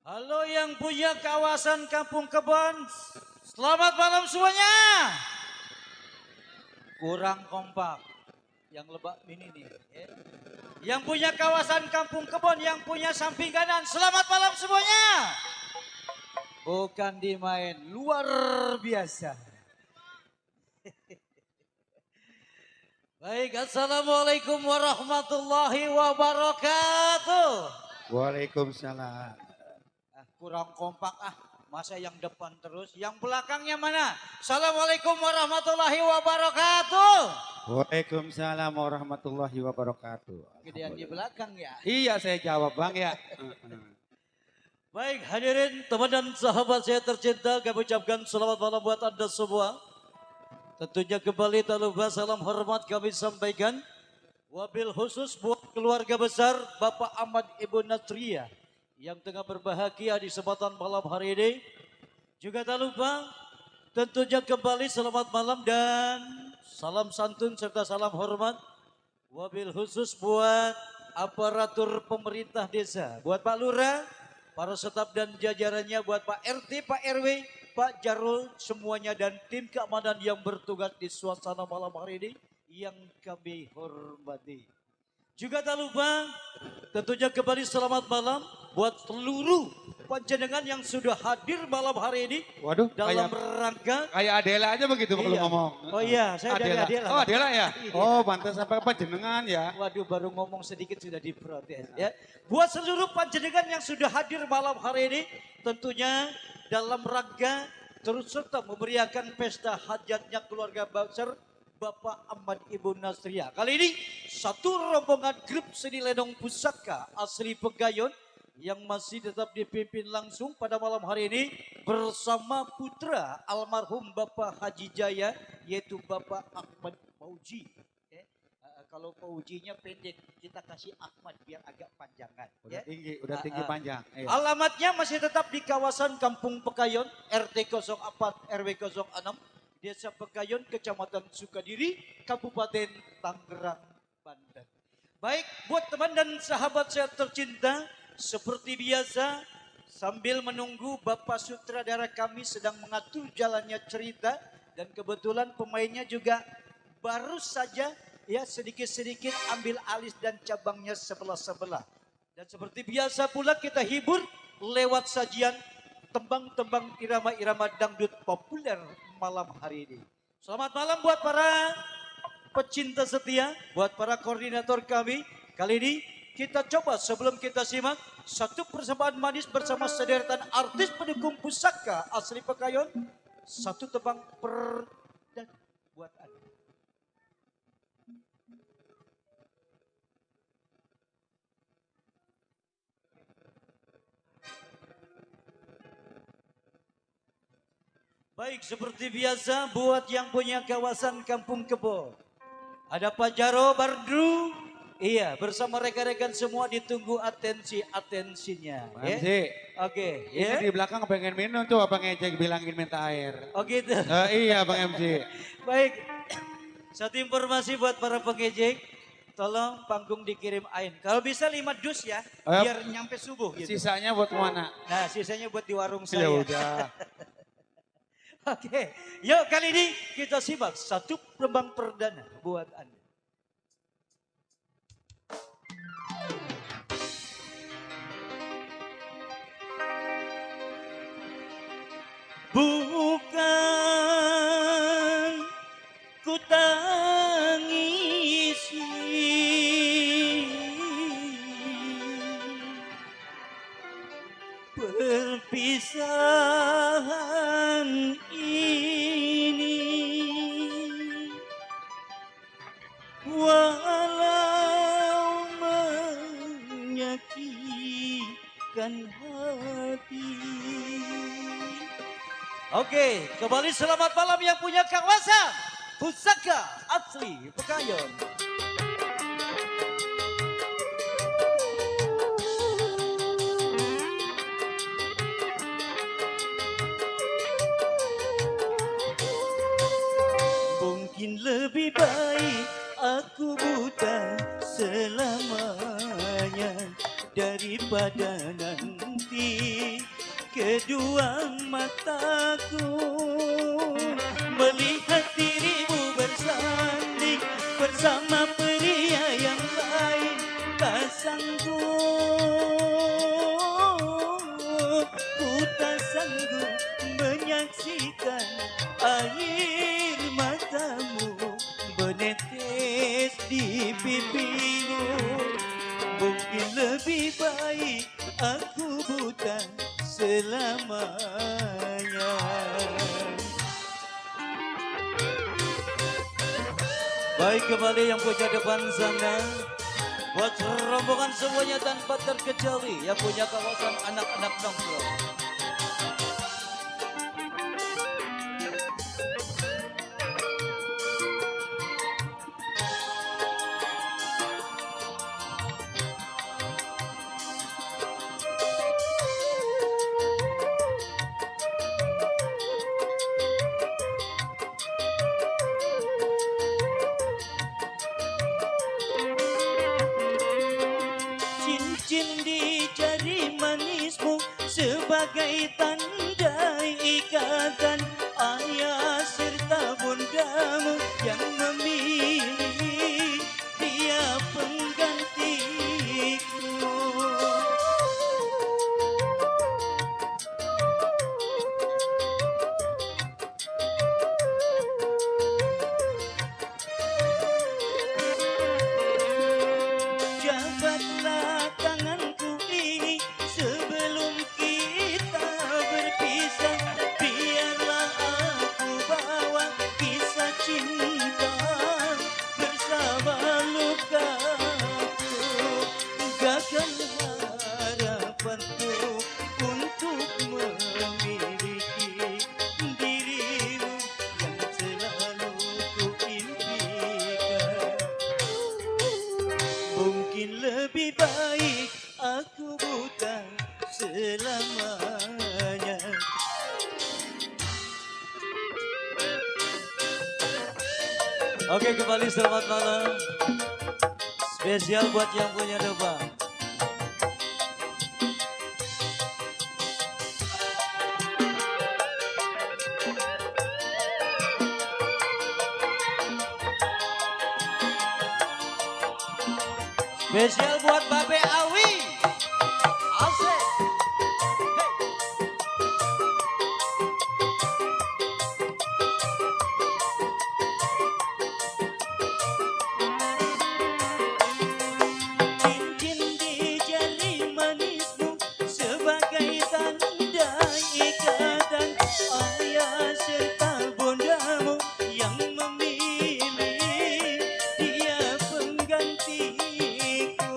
Halo yang punya kawasan Kampung Kebon, selamat malam semuanya. Kurang kompak, yang lebak ini nih. Yang punya kawasan Kampung Kebon, yang punya samping kanan, selamat malam semuanya. Bukan dimain, luar biasa. Baik, assalamualaikum warahmatullahi wabarakatuh. Waalaikumsalam. Kurang kompak masa yang depan terus, yang belakangnya mana? Assalamualaikum warahmatullahi wabarakatuh. Waalaikumsalam warahmatullahi wabarakatuh. Gedean di belakang ya. Iya saya jawab bang ya. Baik hadirin teman dan sahabat saya tercinta, kami ucapkan selamat malam buat Anda semua. Tentunya kembali tak lupa salam hormat kami sampaikan. Wabil khusus buat keluarga besar Bapak Ahmad Ibu Natria yang tengah berbahagia di kesempatan malam hari ini. Juga tak lupa tentunya kembali selamat malam dan salam santun serta salam hormat. Wabil khusus buat aparatur pemerintah desa, buat Pak Lurah, para staf dan jajarannya, buat Pak RT, Pak RW, Pak Jarul, semuanya dan tim keamanan yang bertugas di suasana malam hari ini yang kami hormati. Juga tak lupa tentunya kembali selamat malam buat seluruh panjenengan yang sudah hadir malam hari ini. Waduh, dalam rangka kayak Adela aja begitu kalau ngomong. Oh iya, saya dari Adela. Oh Adela ya. Iya. Oh pantas sampai panjenengan ya. Waduh, baru ngomong sedikit sudah diprotes ya. Buat seluruh panjenengan yang sudah hadir malam hari ini, tentunya dalam rangka terus serta memeriahkan pesta hajatnya keluarga besar Bapak Ahmad Ibu Natria. Kali ini satu rombongan grup seni lenong pusaka asli Pegayon yang masih tetap dipimpin langsung pada malam hari ini bersama putra almarhum Bapak Haji Jaya, yaitu Bapak Ahmad Fauji. Kalau Faujinya pendek, kita kasih Ahmad biar agak panjangan. Udah tinggi panjang. Alamatnya masih tetap di kawasan Kampung Pegayon, RT 04 RW 06. Desa Pegayon, Kecamatan Sukadiri, Kabupaten Tangerang, Banten. Baik, buat teman dan sahabat saya tercinta, seperti biasa, sambil menunggu Bapak sutradara kami sedang mengatur jalannya cerita, dan kebetulan pemainnya juga baru saja ya sedikit-sedikit ambil alis dan cabangnya sebelah-sebelah. Dan seperti biasa pula kita hibur lewat sajian tembang-tembang irama-irama dangdut populer malam hari ini. Selamat malam buat para pecinta setia, buat para koordinator kami. Kali ini kita coba sebelum kita simak satu persembahan manis bersama sederetan artis pendukung pusaka asli Pegayon. Satu tembang perdana buat Anda. Baik, seperti biasa buat yang punya kawasan Kampung Kebo. Ada Pak Jaro Bardru. Iya, bersama rekan-rekan semua ditunggu atensinya. Ya? Oke, ya. Di belakang pengen minum tuh Bang Ejek bilangin minta air. Oh gitu. Iya Bang MC. Baik, satu informasi buat para pengejek. Tolong panggung dikirim air. Kalau bisa 5 dus ya, biar nyampe subuh. Gitu. Sisanya buat mana? Nah, sisanya buat di warung saya. Ya udah. Oke, yuk kali ini kita simak satu tembang perdana buat Anda. Bukan ku tangisi perpisahan ini, walau menyakitkan hati. Oke, kembali selamat malam yang punya kawasan pusaka asli Pegayon. Mungkin lebih baik aku buta selamanya daripada nanti kedua mataku melihat dirimu bersanding bersama pria yang lain. Tak sanggup, ku tak sanggup menyaksikan air matamu menetes di pipimu. Mungkin lebih baik aku buta selamanya. Baik, kembali yang punya depan sana. Buat rombongan semuanya tanpa terkecuali yang punya kawasan anak-anak nongkrong. Cincin di jari manismu sebagai tanda ikatan ayah serta bundamu yang memilih dia penggantiku. Jabatlah tanganku ini sebelum kita berpisah. Biarlah aku bawa kisah cinta bersama lukaku. Gagal harapanku untuk memiliki dirimu yang selalu ku impikan. Mungkin lebih baik aku buta selamanya. Oke, kembali selamat malam. Spesial buat yang punya depan. Spesial buat Babe Awi. Asik. Hey. Cincin di jari manismu sebagai tanda ikatan ayah serta bundamu yang memilih dia penggantiku.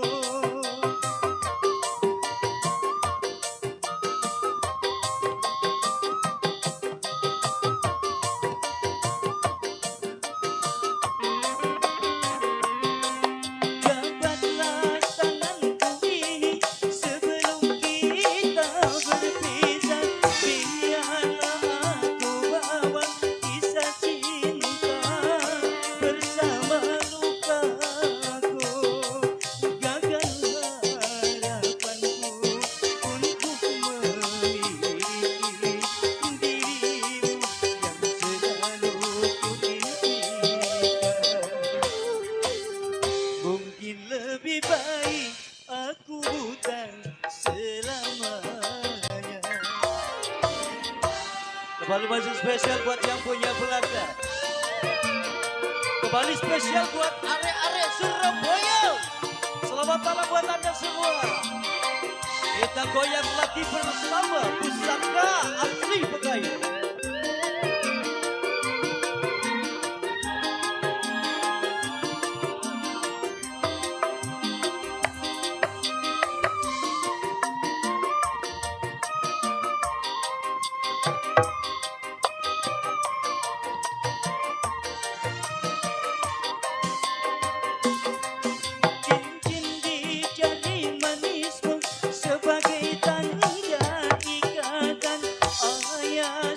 Jabatlah tanganku ini sebelum kita berpisah. Biarlah aku bawa kisah cinta bersama lukaku. Gagal harapanku untuk memiliki dirimu yang selalu ku impikan. Mungkin lebih baik aku buta selamanya. Kembali masih spesial buat yang punya Belanda. Kembali spesial buat arek-arek Surabaya. Selamat malam buat Anda semua. Kita goyang lagi bersama Pusaka Asli Bekayu. Cincin di jari manismu sebagai tanda ikatan ayah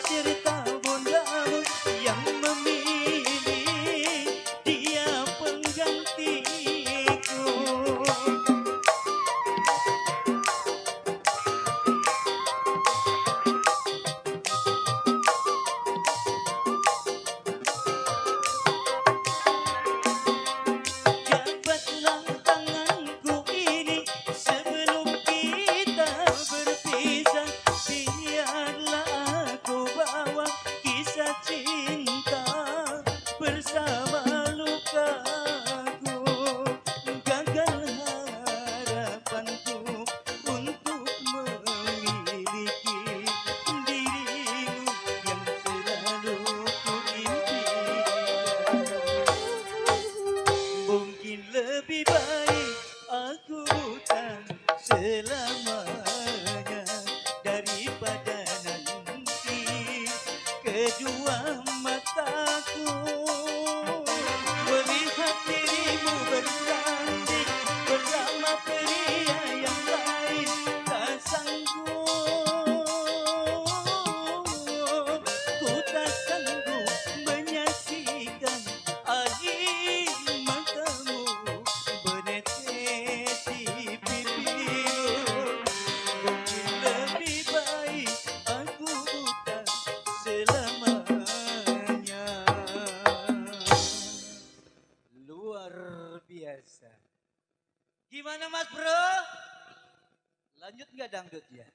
Gimana Mas Bro? Lanjut nggak dangdutnya?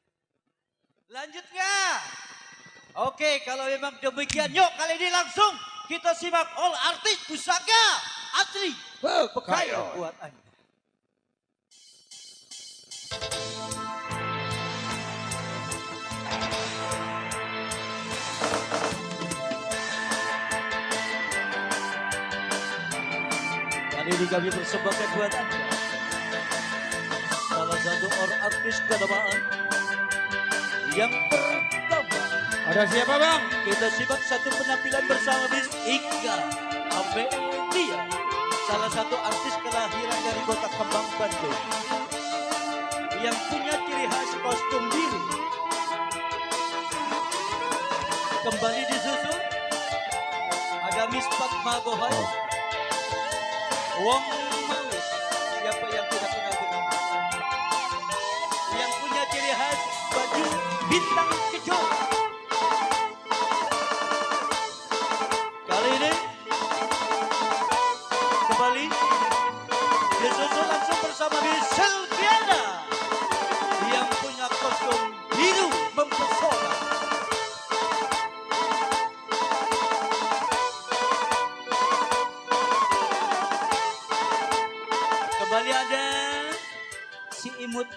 Lanjut nggak? Oke, kalau memang demikian, yuk kali ini langsung kita simak all artis pusaka asli Pekayon buat Anda. Kali ini kami persembahkan buat Anda salah satu orang artis kenamaan yang pertama. Ada siapa bang? Kita simak satu penampilan bersama Miss Ika Amelia, salah satu artis kelahiran dari kota Kembang, Bandung, yang punya ciri khas kostum biru. Kembali disusul ada Miss Fatma Bohai, Wong Maus, siapa yang tidak kenal dengan yang punya ciri khas baju bintang kejora. Kali ini kembali disusul langsung bersama Miss Selviana yang punya kostum biru mempesona. Kembali ada si Imut.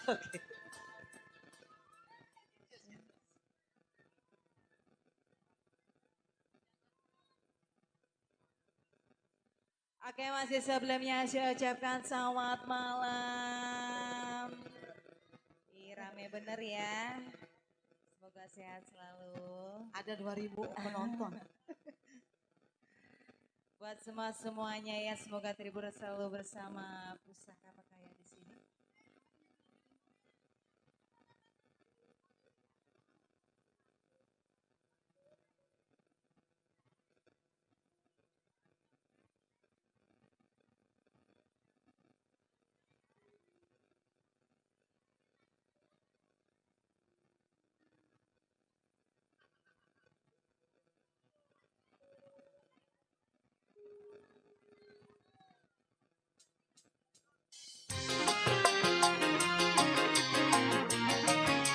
Oke. Oke, masih sebelumnya saya ucapkan selamat malam. Ih, rame bener ya. Semoga sehat selalu. Ada 2000 penonton. Buat semuanya ya, semoga terhibur selalu bersama Pusaka Pekayon di sini.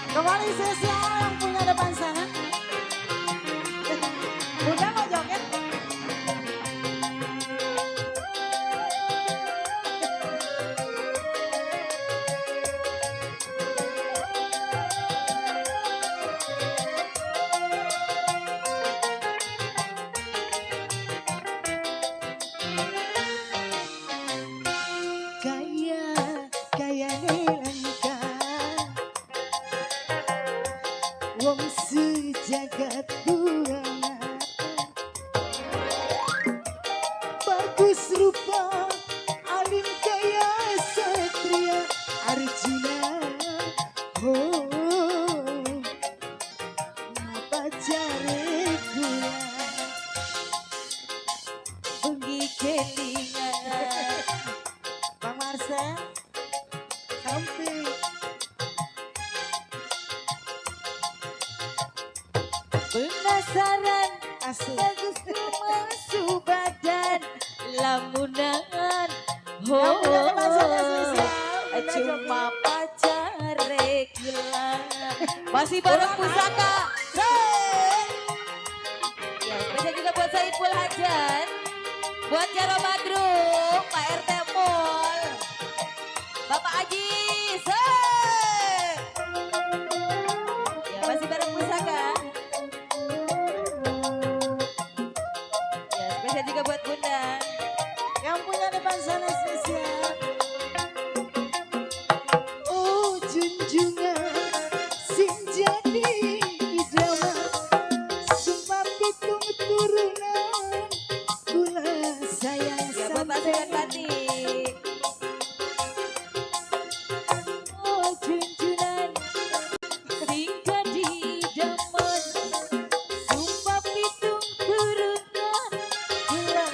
Kembali spesial yang punya depan sana. Udah mau joget? Kaya nelangkah wong sejagat dua, bagus rupa alim kaya satria Arjuna. Oh, pacare kula bengi kelingan Bang Marcel sampai Penasaran, asik. bagus masuk badan, lamunan. Yang punya depan sana spesial. Cuma pacar gila. Masih bareng Pusaka. Ya, spesial juga buat Saiful Hajan, buat Jaro Badrung, Pak RT Mall, Bapak Ajis. Ya, masih bareng Pusaka. Ya, spesial juga buat Bunda. Yang punya depan sana spesial. Oh junjungan sing jadi idaman, sumpah pitung turunan kula sayang Ya, buat pasukan batik. Oh junjunan Sing jadi idaman, sumpah pitung turunan. kula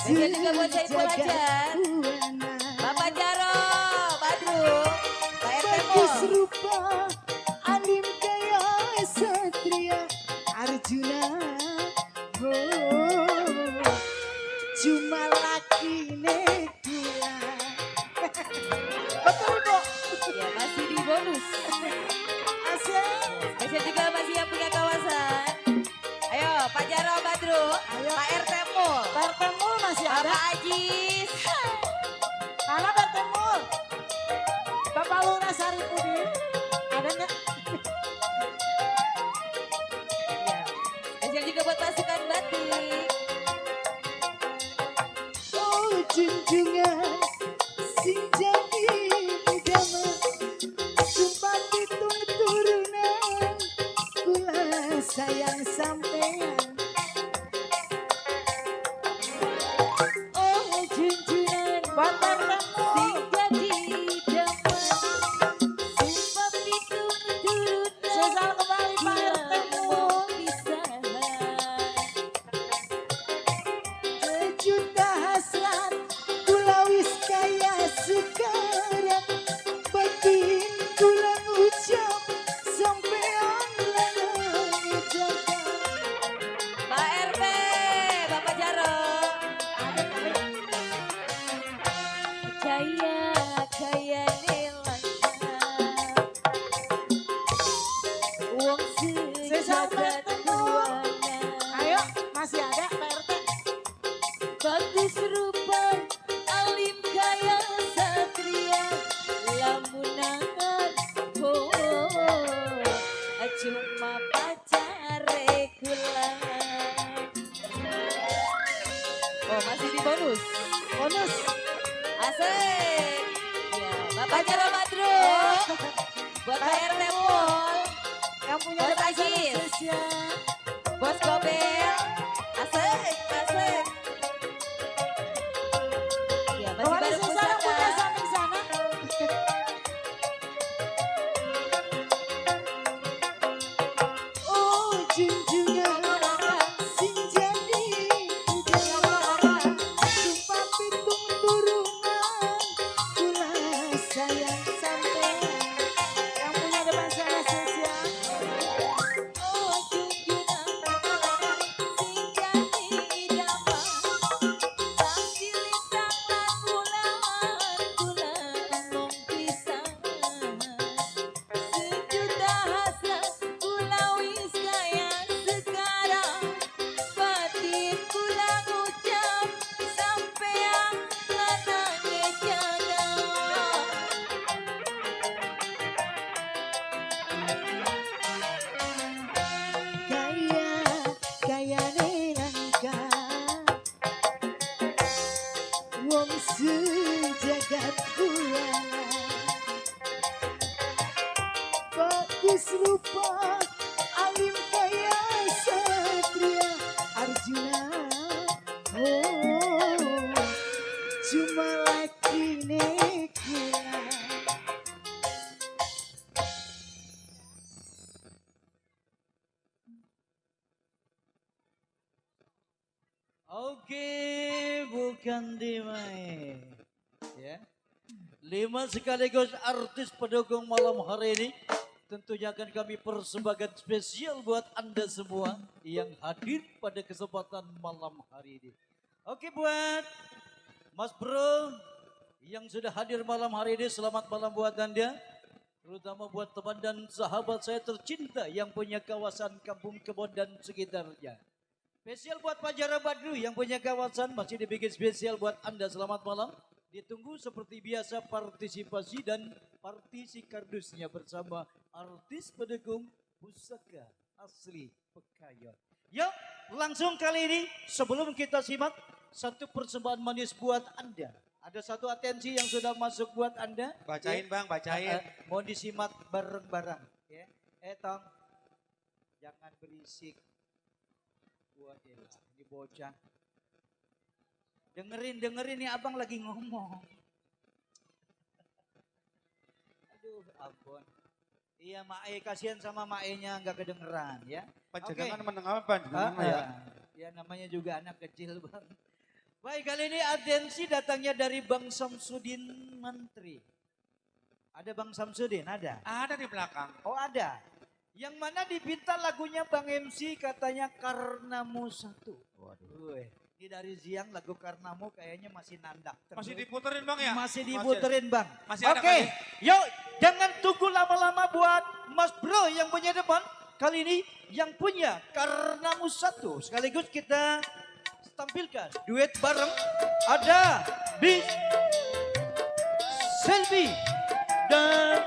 Spesial juga buat Saiful Hajar. Bapak Jaro, Badru, Pak RT Bagus Mall. rupa, alim kaya satria Arjuna. Oh, cuma laki nekula. Betul Ibu. Ya masih di bonus. Asik. Spesial juga masih yang punya kawasan. Ayo Pak Jaro, Badru, Ayo. Pak RT Mall. Pertemul masih ada. Bapak Ajis. Mana Pertemul? Bapak Lurah Saripudin. Ada nggak? Ya. Spesial juga buat pasukan batik. Oh junjungan sing jadi idama, sumpah pitung turunan kula sayang sampean. Oh junjungan batar Sing jadi daman. Sumpah pitung turunan. sesal kembali Pak RT Mul. Sejuta hasrat kula wis kaya sekarang, batin kula ngucap sampean lanang jaga. Pak RT, Bapak Jaro. Kaya, kaya nelangka. Wong Sesal sejagat RT. buana. Ayo masih ada Pak RT. Bagus rupa, alim kaya satria. Lamunangan, cuma pacare kula. Oh masih di bonus. Bonus. Asik. Ya, Bapak Jaro Badru. Buat Pak RT Mall. Yang punya Bos depan Ajis. spesial. Bos Gobel. Asik, asik. Ya, masih Kemarin bareng sesal yang punya pusaka. samping sana. Oh junjungan sing jadi idama, sumpah pitung turunan kula sayang sampean. Yang punya depan sana spesial. Oh, junjungan sing jadi idaman. Sambil tangan kula ngomong pisan. Sejuta hasrat kula wis kaya sekarang. Batin kula ngucap sampean lanang jaga. Kaya, kaya nelangka, wong sejagat buana. Bagus rupa, alim kaya satria Arjuna. Oh, cuma laki nekula. Oke, bukan dimain. Ya. 5 sekaligus artis pendukung malam hari ini. Tentunya akan kami persembahkan spesial buat Anda semua yang hadir pada kesempatan malam hari ini. Oke buat Mas Bro yang sudah hadir malam hari ini, selamat malam buat Anda. Terutama buat teman dan sahabat saya tercinta yang punya kawasan Kampung Kebon dan sekitarnya. Spesial buat Pak Jara Badru yang punya kawasan masih dibikin spesial buat Anda. Selamat malam. Ditunggu seperti biasa partisipasi dan partisi kardusnya bersama artis pendukung pusaka asli Pekayon. Yuk langsung kali ini sebelum kita simak satu persembahan manis buat Anda. Ada satu atensi yang sudah masuk buat Anda. Bacain Ya. Bang, bacain. Mau disimak bareng-bareng. Ya. Tong, jangan berisik. Waduh, ini bocah. Dengerin nih abang lagi ngomong. Aduh ampun. Iya Mae, kasihan sama Mae-nya nggak kedengeran ya. Panjenengan Oke. meneng apa panjenengan ya? Ya namanya juga anak kecil bang. Baik, kali ini atensi datangnya dari Bang Samsudin Mantri. Ada Bang Samsudin, ada? Ada di belakang. Oh ada. Yang mana dipinta lagunya Bang MC katanya Karnamu Satu. Waduh. Ini dari Ziang lagu Karnamu kayaknya masih nandak. Masih diputerin Bang ya? Masih diputerin Bang. Masih ada Oke, kali? yuk jangan tunggu lama-lama buat Mas Bro yang punya depan. Kali ini yang punya Karnamu Satu. Sekaligus kita tampilkan duet bareng. Ada Bis, Selvi, dan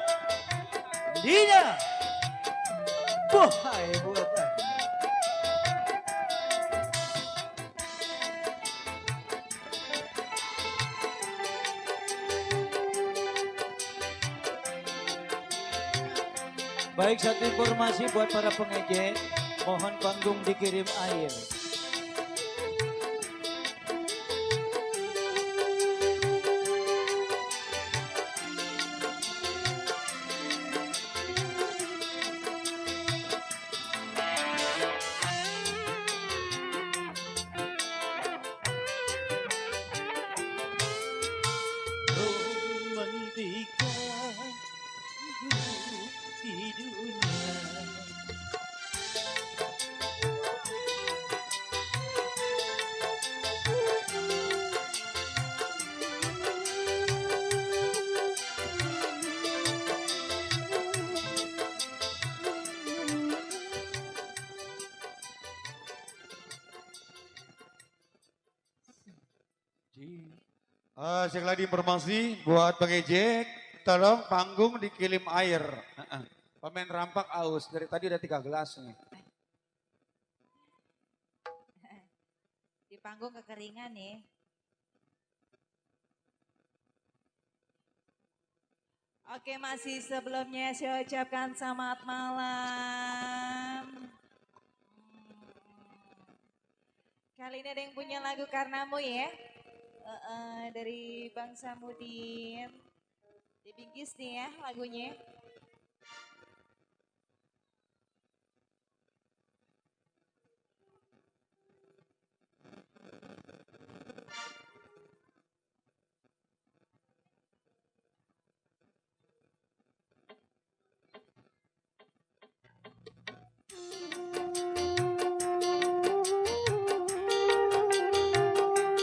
Dina. Wahai buatan. Baik, satu informasi buat para pengejek, mohon panggung dikirim air. Romantika hidup di dunia. Sekali lagi informasi buat pengejek, tolong panggung dikirim air. Pemain rampak aus, dari tadi udah 3 gelas nih. Di panggung kekeringan nih. Oke, masih sebelumnya saya ucapkan selamat malam. Kali ini ada yang punya lagu Karnamu ya. Dari Bang Samudin. Dibingkis nih ya lagunya.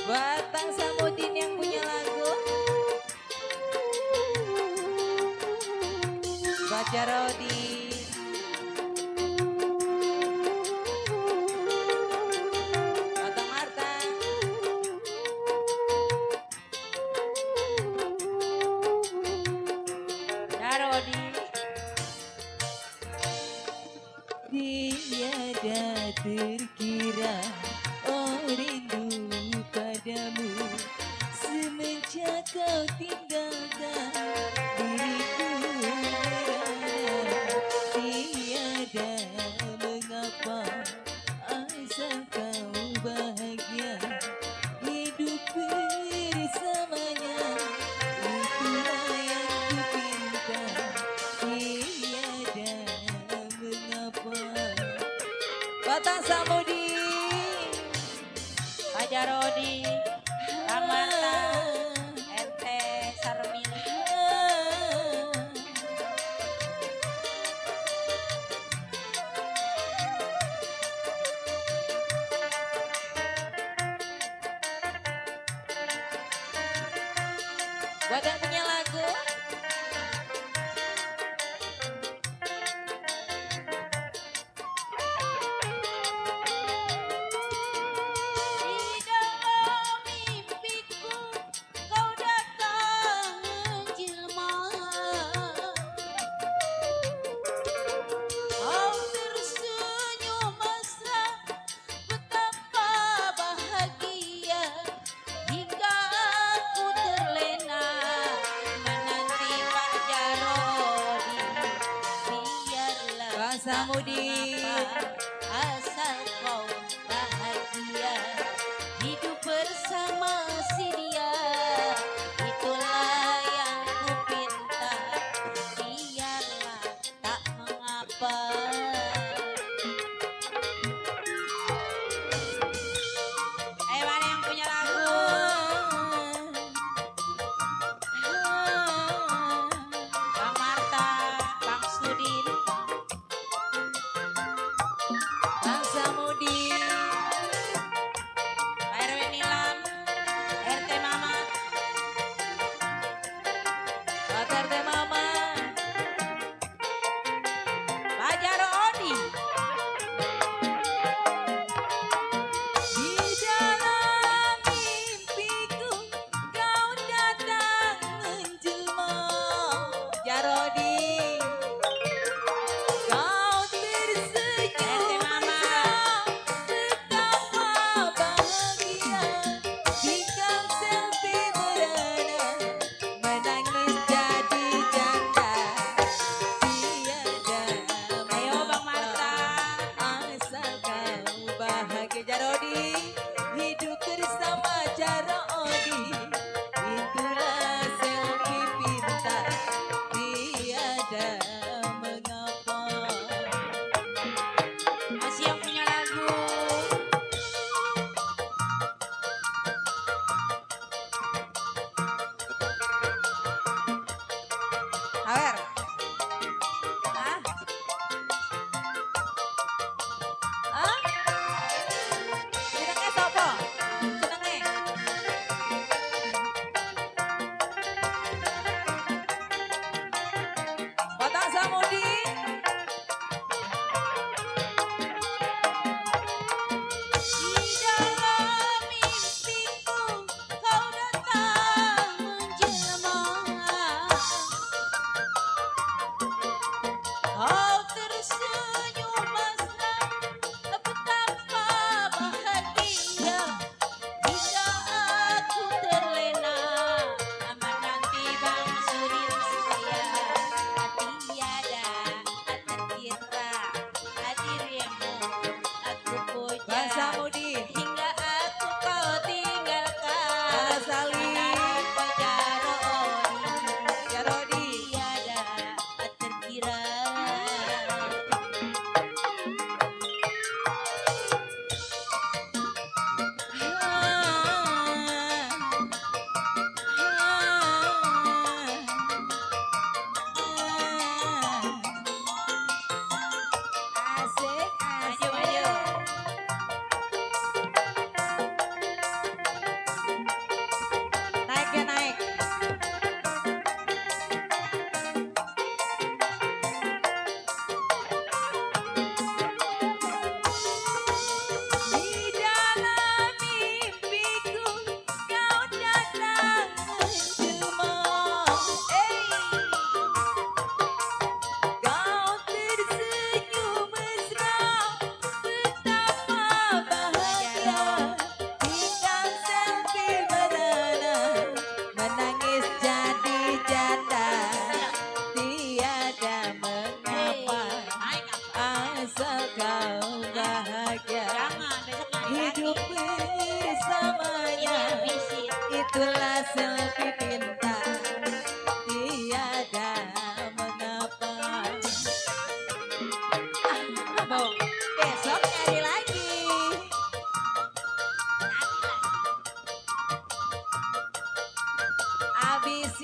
Buat Bang Samudin yang punya lagu. Buat Jarodi. Buat Bang Marta. Jarodi. Tiada terkira, oh rindu padamu, semenjak kau tinggalkan diriku merana. Tiada mengapa, asal kau bahagia, hidup bersamanya, itulah yang kupinta. Tiada mengapa. Batang Samudin, Pak Jarodi, Kang Marta, Ente Sarmili. Buat yang punya lagu. Di dalam mimpiku kau datang menjelma, kau tersenyum mesra, betapa bahagia, hingga aku terlena menanti Pak Jarodi. Biarlah Bang Samudin, asal kau bahagia, hidup bersama si dia, itulah yang kupinta. Biarlah tak mengapa. Ayo, mana yang punya lagu?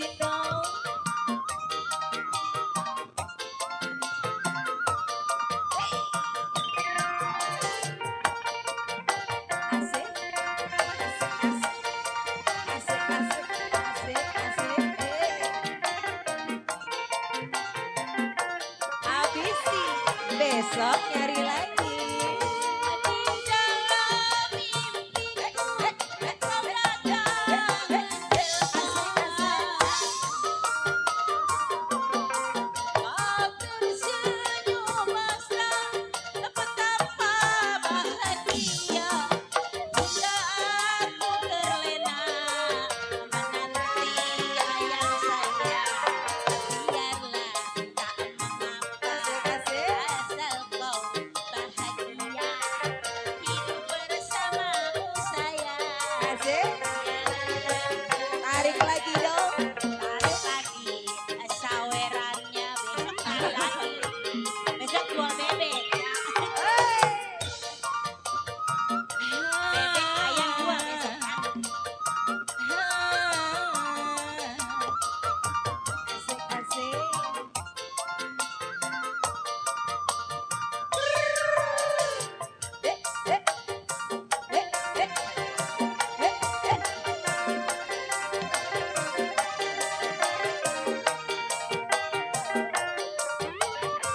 izin dong. Asik, asik, asik, asik. Habisi, besok nyari lagi. Di dalam mimpiku kau datang kau tersenyum mesra, betapa bahagia hingga aku terlena menanti ayang saya. Biarlah tak mengapa asal kau bahagia hidup bersamamu sayang. Asik. Tarik lagi dong. Tarik lagi. Sawerannya besok tarik lagi. Besok jual bebek. Bebek ayam gua besok. Asik, asik.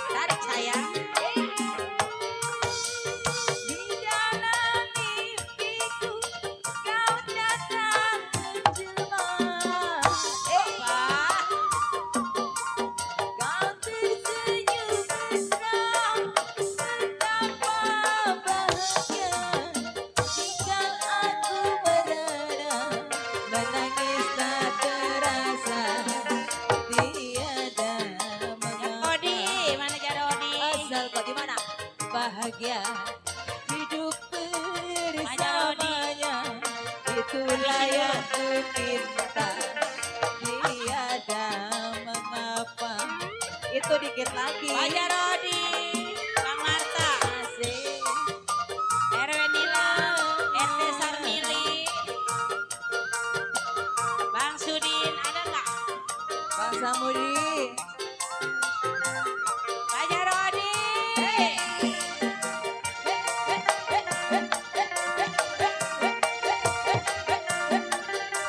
Tarik sayang. Di dalam mimpiku kau datang menjelma. Kau tersenyum mesra, betapa bahagia tinggal aku merana, menangis tak terasa, tiada mengapa. Odi, mana Jarodi? Asal kau di mana? Bahagia hidup bersamanya, itulah yang ku minta, tiada mengapa. Itu dikit lagi. Pak Jarodi, Bang Marta, asik. RW Nila, RT Sarmili, Bang Sudin, ada nggak? Bang Samudi, Pak Jarodi.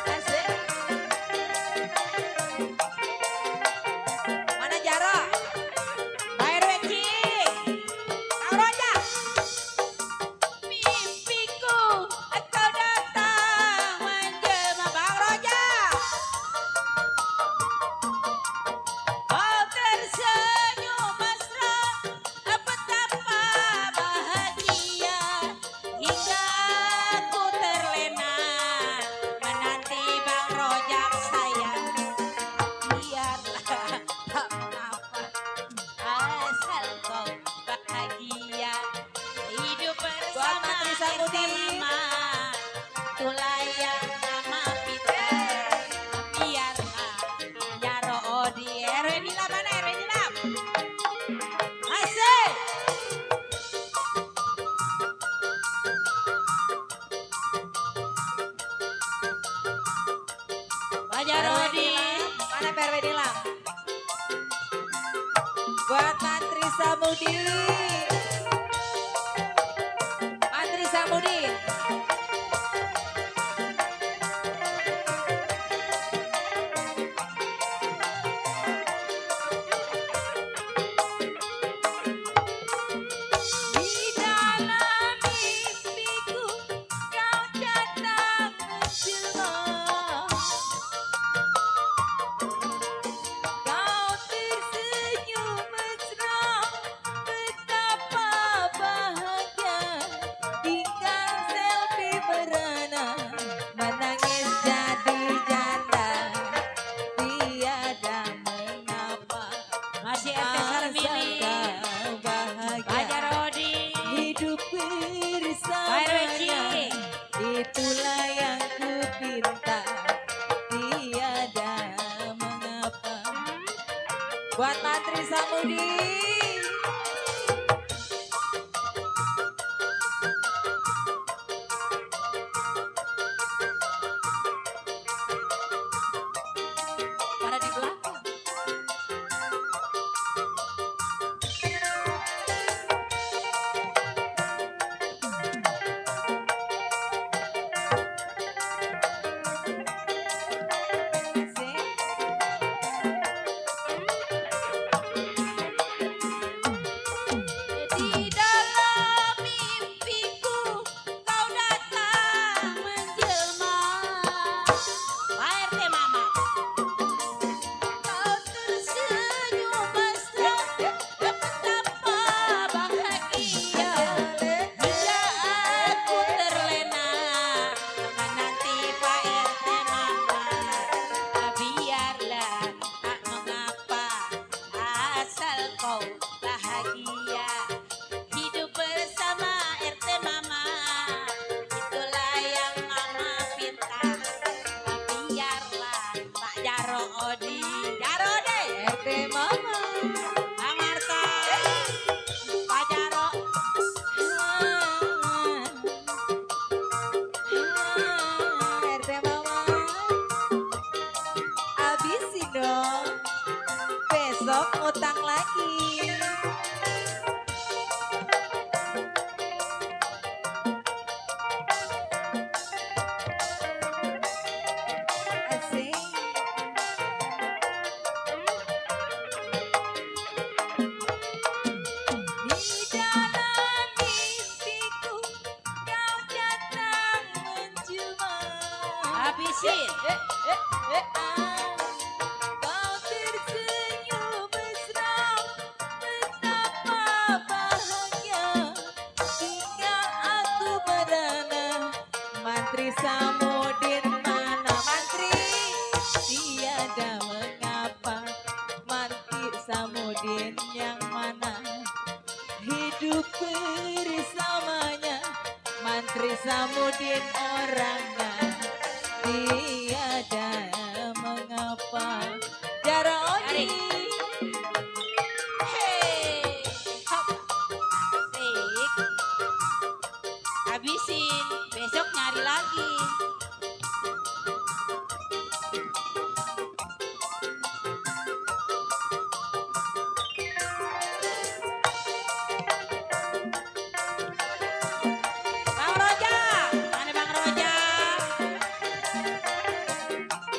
Asik. Mana Jaro? Pak RW Cik, Kang Roja. Mimpiku kau datang menjelma, Bang Roja. Kau tersenyum mesra, betapa bahagia hingga aku terlena menanti Bang Rojak sayang. Biarlah tak mengapa asal kau bahagia hidup bersama kita mama. Itulah yang nama kita. Biarlah Jaro Odi. RW Nila mana RW Nila? Asik. Pak Jaro Odi. Mana RW Nila? Buat Mantri Samudi. Mantri Samudi. Di dalam mimpiku kau datang menjelma. Kau tersenyum mesra, betapa bahagia tinggal selfie merana, menangis jadi janda, tiada mengapa. Masih RT Sarmili, kau bahagia Pak Jarodi, hidup Pak RW bersamanya, Cik. itulah yang ku pinta, tiada mengapa. Buat Mantri Samudi. Habisin. Kau tersenyum mesra, betapa bahagia. Hingga aku merana, Mantri Samudin mana Mantri? Tiada mengapa, Mantri Samudin yang mana? Hidup bersamanya, Mantri Samudin orangnya. Tiada mengapa. Jaroni. Hey, hop, asik. Habisin, besok nyari lagi. Bang Roja, mana Bang Roja?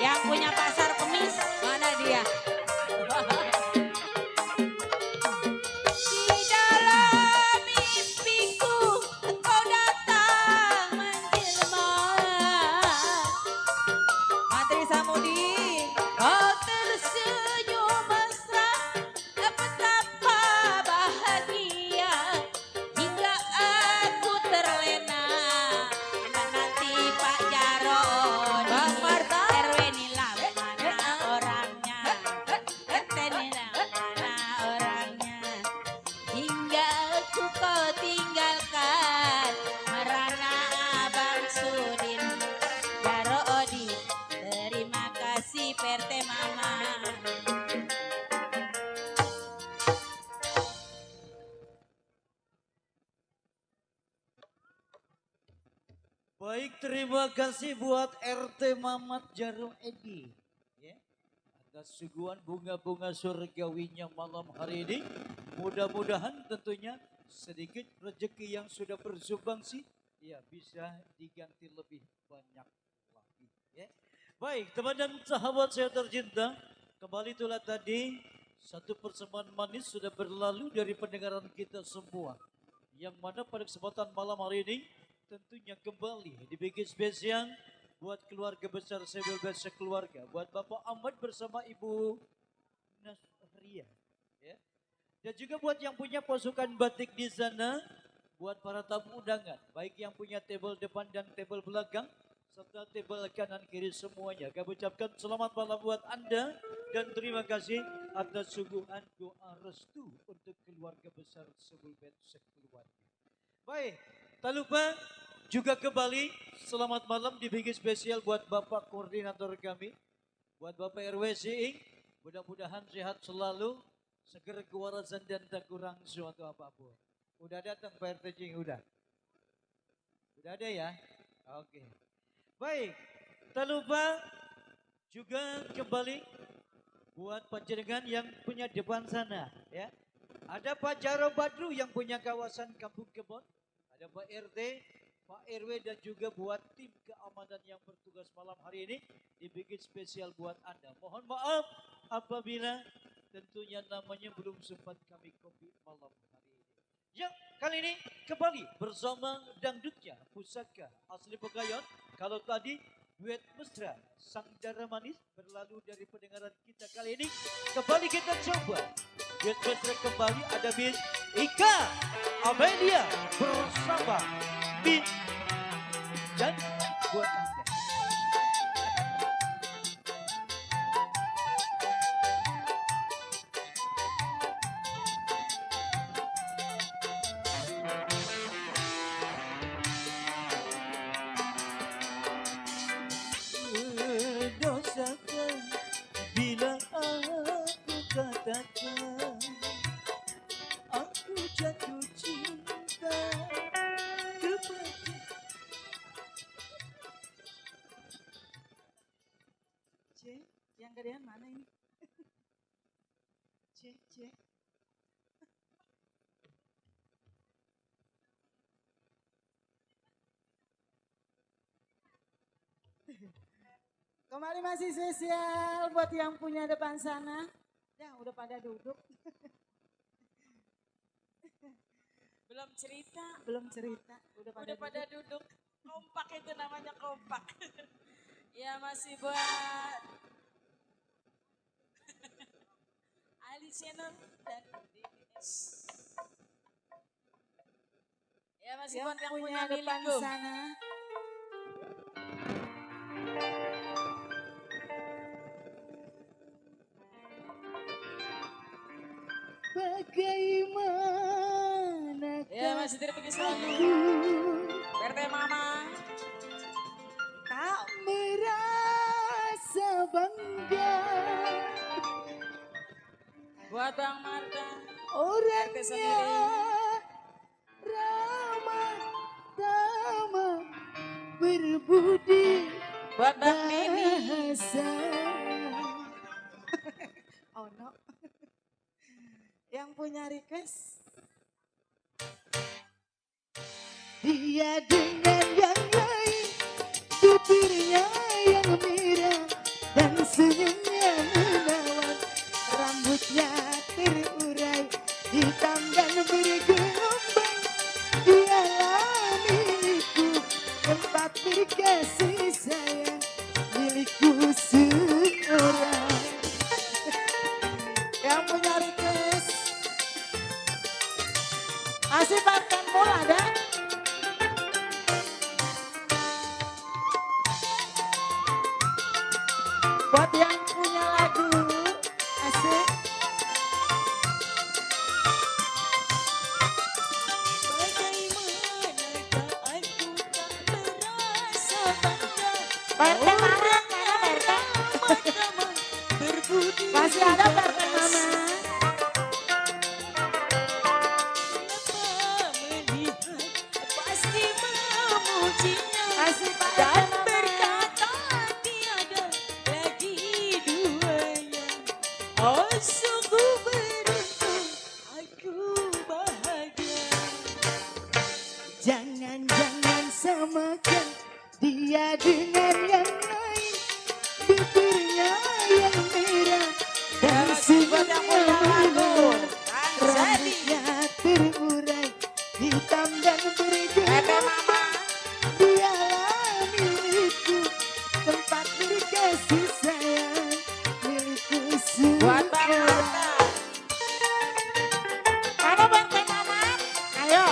Yang punya pasar kemis, mana dia? Di dalam mimpiku engkau datang menjelma. Mantri Samudin, kau tersenyum mesra, betapa bahagia. Hingga aku terlena. Nanti Pak Jarod, Bang Marta, RW Nilam mana orangnya? RT Nilam mana orangnya? Hingga aku kau tinggalkan, merana Abang Sudin. Jarodi, terima kasih PRT Mama. Baik, terima kasih buat RT Mamat Jarum Edi. Ya, atas suguhan bunga-bunga surgawinya malam hari ini. Mudah-mudahan tentunya sedikit rezeki yang sudah bersumbangsi, ya bisa diganti lebih banyak lagi. Ya. Baik, teman dan sahabat saya tercinta, kembali itulah tadi satu persembahan manis sudah berlalu dari pendengaran kita semua. Yang mana pada kesempatan malam hari ini tentunya kembali dibikin spesial buat keluarga besar Sebel Besa Keluarga, buat Bapak Ahmad bersama Ibu Nasria, ya. Dan juga buat yang punya pasukan batik di sana, buat para tamu undangan, baik yang punya table depan dan table belakang, serta table kanan kiri semuanya. Kami ucapkan selamat malam buat Anda dan terima kasih atas suguhan doa restu untuk keluarga besar Sebel Besa Keluarga. Baik, tak lupa juga kembali selamat malam dibikin spesial buat Bapak Koordinator kami, buat Bapak RW Siing, mudah-mudahan sehat selalu, seger kewarasan dan tak kurang suatu apapun. Udah datang Pak RT Cing, udah ada ya? Oke. Baik, tak lupa juga kembali buat panjenengan yang punya depan sana, ya. Ada Pak Jaro Badru yang punya kawasan Kampung Kebon, ada Pak RT, Pak RW dan juga buat tim keamanan yang bertugas malam hari ini dibikin spesial buat Anda. Mohon maaf apabila tentunya namanya belum sempat kami copy malam hari ini. Ya, kali ini kembali bersama dangdutnya Pusaka asli Pegayon. Kalau tadi duet mesra Sang Dara Manis berlalu dari pendengaran kita kali ini, kembali kita coba duet mesra kembali. Ada Miss Ika Amelia bersama Bin dan buat Anda. Dosakan bila aku katakan aku jatuh cinta kepada. Cek, yang gedean mana ini? Cek. Kembali masih spesial buat yang punya depan sana. Ya udah pada duduk. Belum cerita, Udah udah pada duduk. Kompak itu namanya kompak. Ya masih buat Ali Channel dan DBS. Ya masih buat yang punya depan milikku. sana. Bagaimana Ya masih tidak pergi selalu. RT Mama. tak merasa bangga Buat Bang Marta. orangnya RT sendiri. ramah tamah berbudi Buat Bang Mimi. bahasa. Oh no. Yang punya request dia dengan yang lain, bibirnya yang merah dan senyumnya menawan, rambutnya terurai hitam dan bergelombang. Dialah milikku, tempat berkasih sayang, milikku seorang. Yang punya request masih makan bola ada? Buat yang punya lagu asik. Bagaimanakah aku tak merasa bangga. Pak RT mana? Mana Pak RT? Berbudi. Masih ada Pak RT Mama? Siapa melihat pasti memujinya. Masih Pak RT Dan Mama? berkata tiada lagi duanya. Oh sungguh beruntung aku bahagia. Jangan-jangan samakan dia dengan yang lain, bibirnya yang merah dan senyumnya menawan, rambutnya terurai hitam dan bergelombang. Dialah milikku, tempat berkasih sayang, milikku Buat Bang seorang. Marta. Mana Bang Teh Mama? Ayo.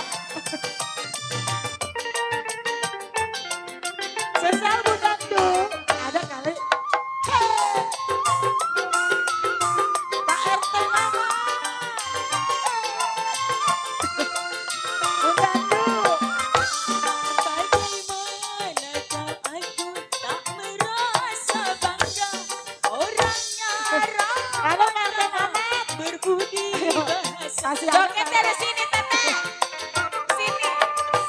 Sesal budak tuh. Ada kali. Hey. Pak RT Mama. Budak tuh. Bagaimanakah aku tak merasa bangga. Orangnya Halo Pak RT Mama. berbudi bahasa. Kasih ada Joget dari sini Teteh. Sini.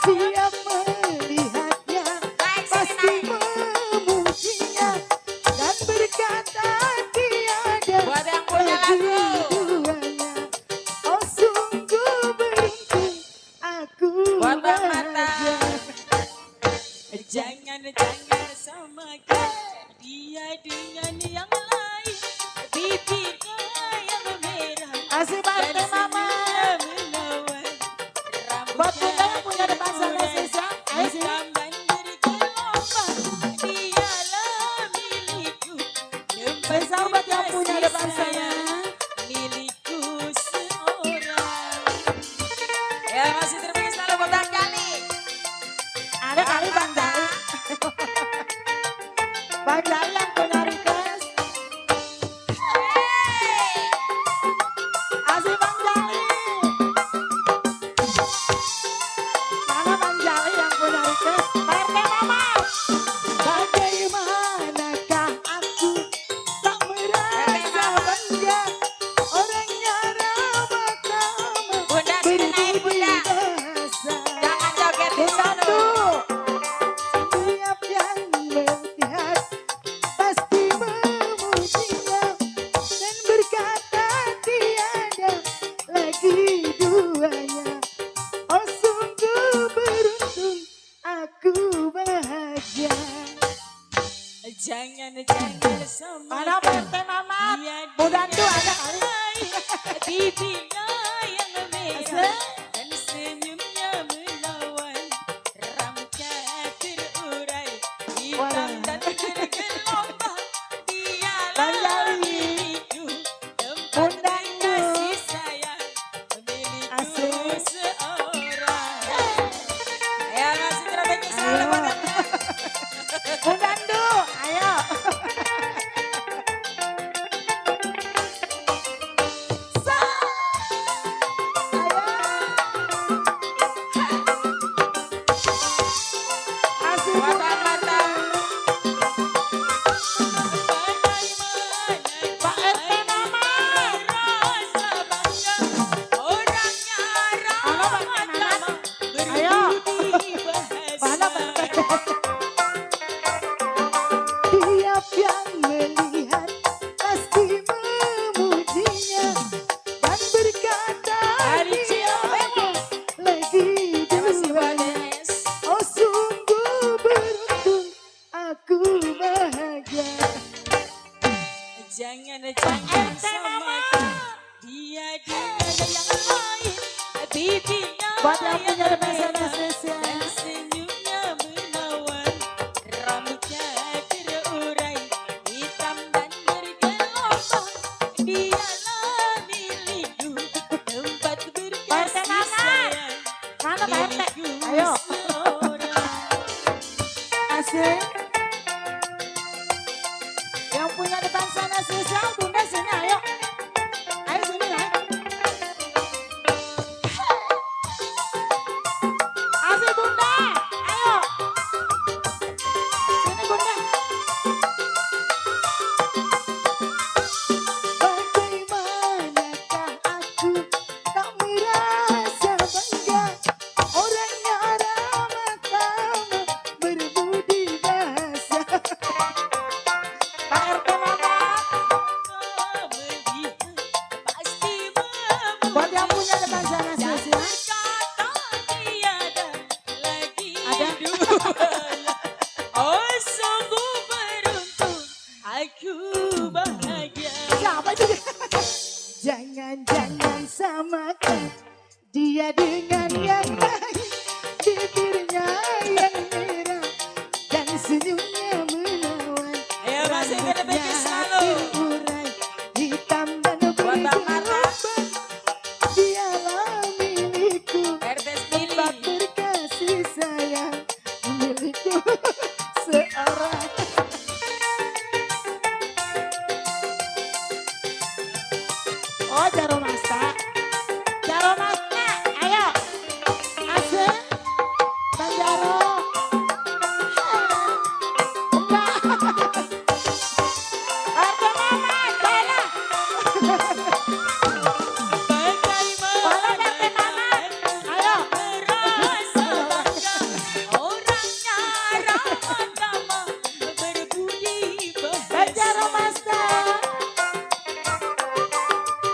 Siap melihatnya, pasti memujinya dan berkata tiada Buat yang punya lagu. duanya. Oh sungguh beruntung aku Buat Bang Marta. bahagia. Jangan samakan dia dengan yang lain. Bibirnya yang merah Asik Pak dan RT Mama. senyumnya menawan. Buat kita Rambutnya yang punya depan sana terurai sisa, ayo sini. hitam dan bergelombang. Dialah milikku, tempat Besar buat yang punya berkasih depan sana. sayang, milikku seorang. Ya masih terpilih selalu buat Bang Jali. Ada kali Bang Jali. Bang Jali yang punya request. Asik Bang Jali. Mana Bang Jali yang punya request? Pak RT Mama. Bagaimanakah aku tak merasa bangga, orangnya ramah tamah Bunda sini naik Bunda. berbahasa. Jangan joget di sana. Satu, setiap yang melihat pasti memujinya dan berkata tiada lagi duanya. Oh sungguh beruntung aku bahagia. Jangan sama. Mana Pak RT Mama? Budak tuh ada kali. Bibirnya yang merah Asik. dan senyumnya menawan. Rambutnya terurai hitam dan bergelombang. Bundandu, ayo. Asih Buat Bunda. mata. Pak RT Mama. Rasa bangga orangnya Halo, Pak ramah Mamat. tamah Ayo. berbudi Mana bahasa. Pak RT? Tiap yang melihat pasti memujinya dan berkata Dari dia Ciamis. lagi Masih dua. Wades. Oh sungguh beruntung aku bahagia. Jangan samakan dia dengan yang lain. Bibirnya Buat yang punya yang pesan merah spesial. dan senyumnya menawan. Rambutnya terurai hitam dan bergelombang. Dialah milikku tempat berkasih Mamat. sayang. Mana Pak RT? Milikku Ayo. seorang. Asik. Yang punya depan sana spesial Bunda sini ayo. Ayo sini ya. Asik Bunda. Ayo. Sini Bunda. Bagaimanakah aku tak merasa bangga orangnya ramah tamah berbudi bahasa. Pak RT Mama. Pasti Buat yang punya depan sana spesial. ada oh sungguh beruntung aku bahagia. Siapa itu? Jangan samakan dia dengan yang lain. Bibirnya yang merah dan senyumnya menawan. Ayo masih ke depan Rambutnya selalu. terurai hitam dan Buat Bang Marta. bergelombang. Dialah milikku RT tempat Smili. berkasih sayang. Milikku seorang. Oh, Jaromasta. Jaromasta, ayo. Asik. Bang Jaro. Enggak. RT Mama, Dana. Bagaimana RT Mama. Ayo. merasa bangga orangnya ramah tamah berbudi Bang bahasa. Jaromasta.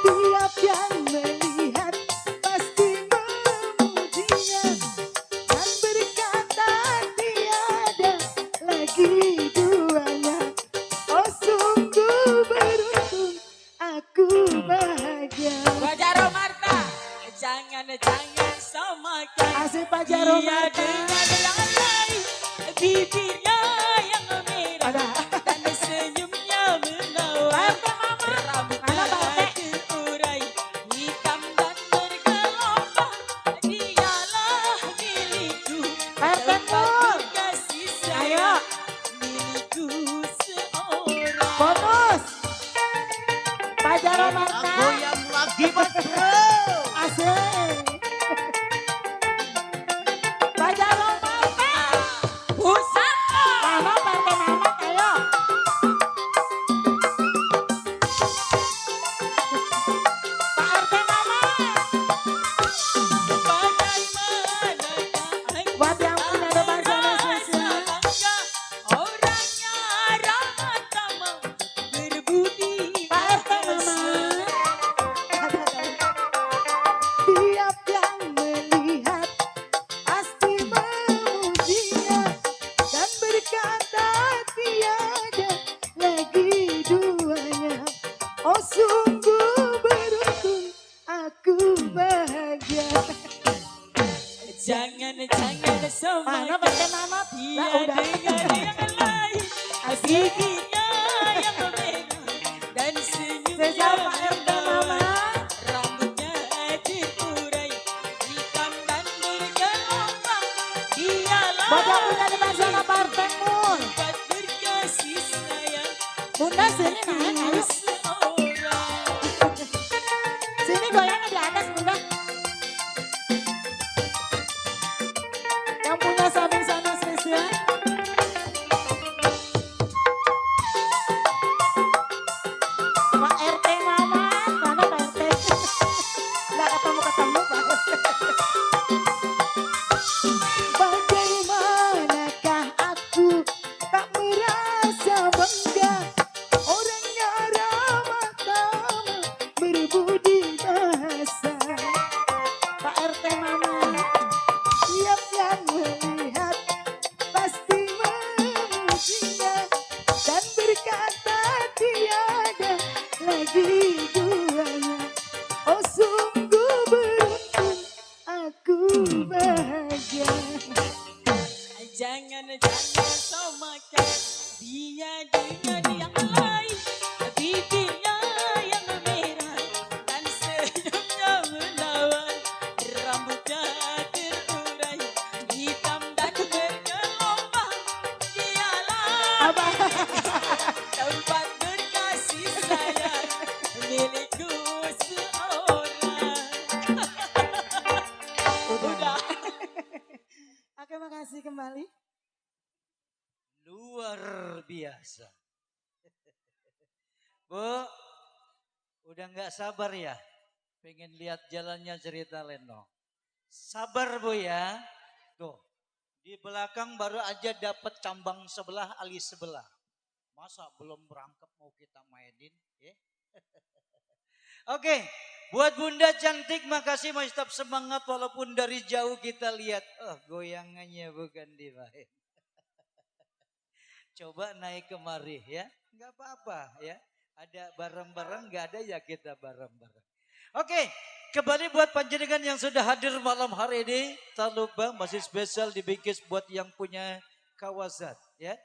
Tiap yang melihat pasti memujinya dan berkata tiada lagi duanya. Oh sungguh beruntung aku bahagia. Buat Jaro Marta, jangan samakan Asik Pak dia Jaromasta. dengan yang lain. Bibirnya yang merah Ada. dan senyumnya menawan. Pak RT Mama. Rambutnya Mana Pak RT? terurai hitam dan bergelombang. Dialah milikku Pak RT tempat Mul. berkasih Ayo. sayang. Milikku seorang. Bonus. Pak Jaromasta. Goyang lagi mas bro. Asik. Pak Jaromasta. Pusaka. Mama, Pak RT Mama, ayo. Pak RT Mama. Buat yang punya depan sana spesial. Orangnya ramah tamah berbudi Pak RT Mama. Tiap yang melihat pasti memujinya dan berkata tiada lagi duanya. Oh sungguh beruntung aku bahagia. Jangan Mana samakan Pak RT Mama? dia Lah udah. dengan yang lain. Asik. Giginya yang merah dan senyumnya Spesial Pak RT Mama. menawan. Rambutnya terurai hitam dan bergelombang. Dialah Buat yang punya depan sana Pak RT Mul. tempat sini naik, ayo. seorang. Sini goyangnya di atas bunda. Yang punya sabun sana spesial. Pak RT mana? Mana Pak RT? Nggak ketemu-ketemu Pak RT. Bagaimanakah aku tak merasa bangga, orangnya ramah tamah berbudi bahasa. Pak RT mana? Tiap yang melihat pasti memujinya dan berkata tiada lagi duanya. Oh sungguh beruntung aku bahagia. Jangan samakan dia dengan yang lain. Bibirnya yang merah dan senyumnya menawan. Rambutnya terurai hitam dan bergelombang. Dialah Abah. tempat berkasih sayang milikku seorang. Udah. Oke, makasih kembali. Luar biasa. Bu, udah nggak sabar ya? Pengen lihat jalannya cerita Leno. Sabar Bu ya. Tuh, di belakang baru aja dapat cambang sebelah, alis sebelah. Masa belum berangkap mau kita mainin? Ya? Oke, buat Bunda cantik makasih masih tetap semangat walaupun dari jauh kita lihat. Oh, goyangannya bukan dimain. Coba naik kemari ya, nggak apa-apa ya. Ada bareng-bareng, nggak ada ya kita bareng-bareng. Oke, kembali buat panjenengan yang sudah hadir malam hari ini. Tak lupa masih spesial dibingkis buat yang punya kawasan ya.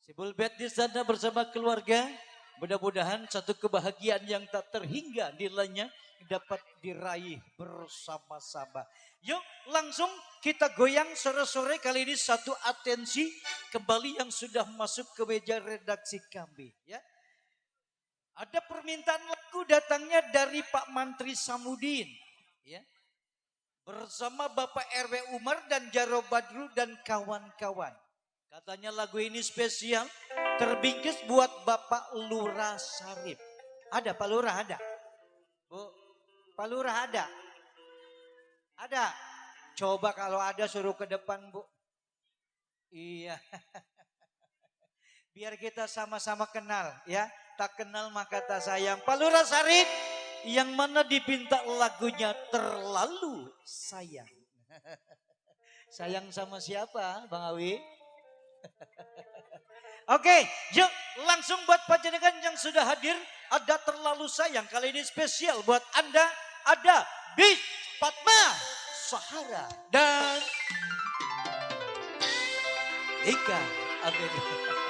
Si Bulbet di sana bersama keluarga. Mudah-mudahan satu kebahagiaan yang tak terhingga nilainya dapat diraih bersama-sama. Yuk langsung kita goyang sore-sore kali ini satu atensi kembali yang sudah masuk ke meja redaksi kami. Ya. Ada permintaan lagu datangnya dari Pak Mantri Samudin. Ya. Bersama Bapak RW Umar dan Jaro Badru dan kawan-kawan. Katanya lagu ini spesial terbingkis buat Bapak Lurah Sarip. Ada Pak Lurah ada? Bu, Pak Lurah ada? Ada? Coba kalau ada suruh ke depan Bu. Iya. Biar kita sama-sama kenal ya. Tak kenal maka tak sayang. Pak Lurah Sarip yang mana dipinta lagunya Terlalu Sayang. Sayang sama siapa Bang Awi? Oke, yuk langsung buat panjenengan yang sudah hadir. Ada Terlalu Sayang kali ini spesial buat Anda. Ada Beach Fatma Sahara dan Ika Amelia.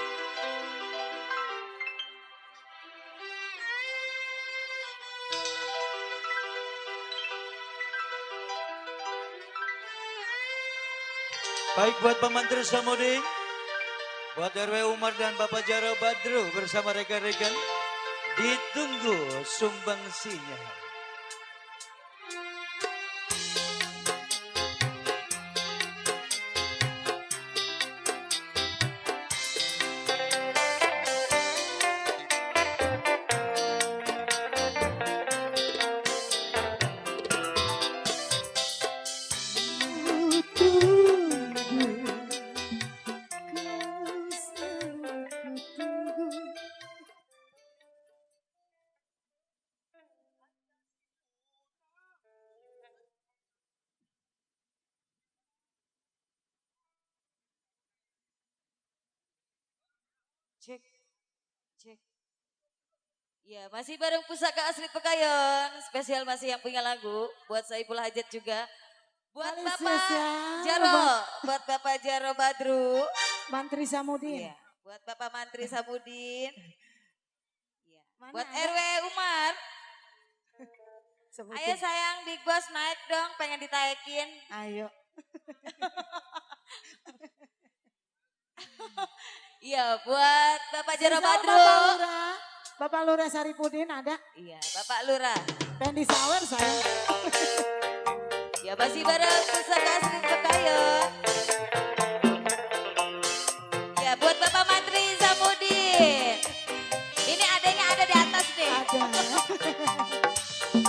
Baik buat Pak Mantri Samudin, buat RW Umar dan Bapak Jaro Badru bersama rekan-rekan, ditunggu sumbangsinya. Cek, cek. Ya, masih bareng Pusaka Asli Pekayon. Spesial masih yang punya lagu. Buat Saiful Hajat juga. Buat Kali Bapak spesial Jaro. Buat Bapak Jaro Badru. Mantri Samudin. Iya. Buat Bapak Mantri Samudin. Iya. Mana Buat ada? RW Umar. Sebutin. Ayo sayang, Big Boss naik dong. Pengen ditaekin. Ayo. Iya, buat Bapak Jaro Bersama Badru. Bapak Lurah. Bapak Lurah Saripudin ada. Iya, Bapak Lurah. Pendi Sawer saya. Ya masih bareng Pusaka Asli Pekayon. Ya buat Bapak Mantri Samudin. Ini adanya ada di atas nih. Ada.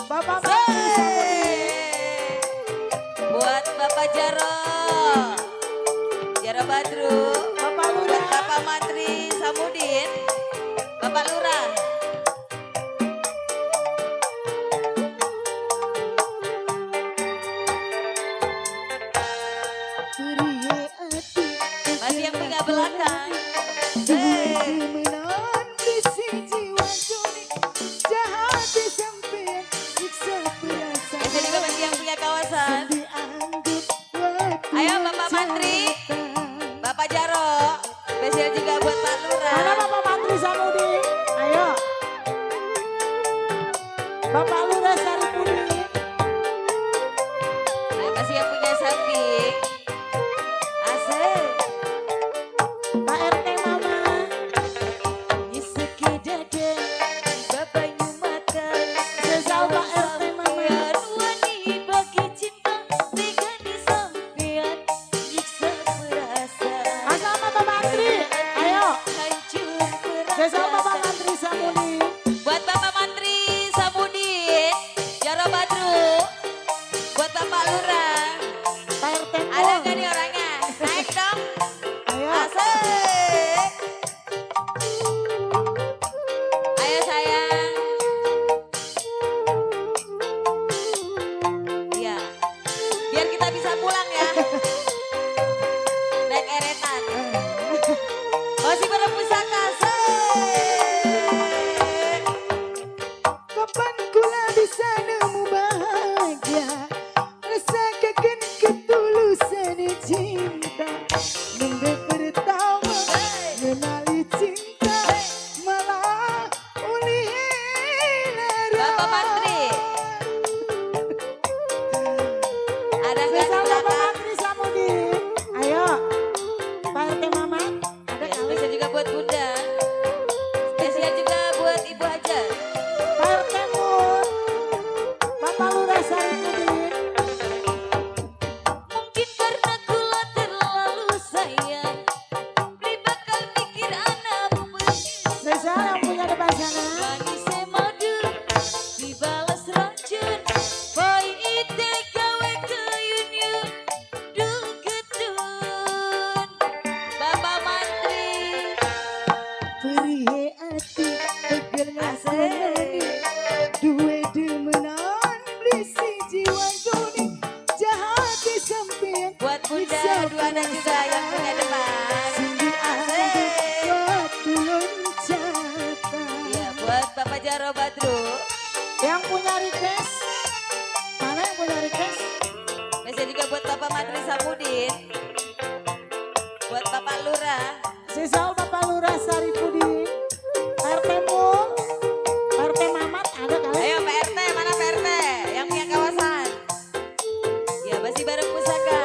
Bapak Mantri Samudin. Buat Bapak Jaro. Jaro Badru. Bapak Buat Lurah. Bapak Mantri Samudin. Bapak Lurah. Masih yang punya belakang. Hey. Biasa juga bagi yang punya kawasan. Ayo Bapak Mantri, Bapak Jaro. Spesial juga buat Pak Lurah. Mana Bapak Mantri Samudin? Ayo. Bapak Lurah Saripudin. Ayo masih yang punya samping. Asik. Pak RT Mama. Isekedade, babanya makan. Sesal Pak RT Mama. Wani bagi cinta, tega di sampean, nyiksa perasaan. Asal Bapak Mantri. Ayo. Hancur Sesal Bapak perasaan. Mantri Samudin. Buat Bapak Mantri Samudin, Jaro Badru, buat Bapak Lurah. Pak RT Ada Mul. nggak nih orangnya? Naik dong. Ayo. Asik. Ayo sayang. Iya. Biar kita bisa pulang ya. Naik eretan. Masih bareng Pusaka. Asik. Kapan kula bisa nemu bahagia, rasakan ketulusan cinta. Minggu pertama mengenali cinta, malah uli lara. Bapak Mantri. Ada nggak di Sesal Bapak belakang? Mantri Samudin. Ayo. Pak RT Mama. Ada Ya, kali. spesial juga buat Bunda. Spesial juga buat Ibu Hajar. Pak RT Mul. Bapak Lurah Saripudin. Mungkin karena kula terlalu sayang, beli bakal mikir anak Sesal yang punya depan sana. manis madu dibalas racun, pahit gawe kayun-yun dugetun. Bapak Mantri. Perihe ati tegel ngaseni, duwe demenan beli siji wantuni, jahat di sampean. Buat Bunda dua anak juga yang punya depan. Sindi Asik. waktu loncatan. Iya, buat Bapak Jaro Badru. Yang punya request, mana yang punya request? Biasa juga buat Bapak Mantri Samudin. Buat Bapak Lurah. Sesal Bapak Lurah Saripudin. RT Mul, RT Mamat ada kali. Ayo Pak RT, mana Pak RT? Yang punya kawasan. Ya masih bareng Pusaka.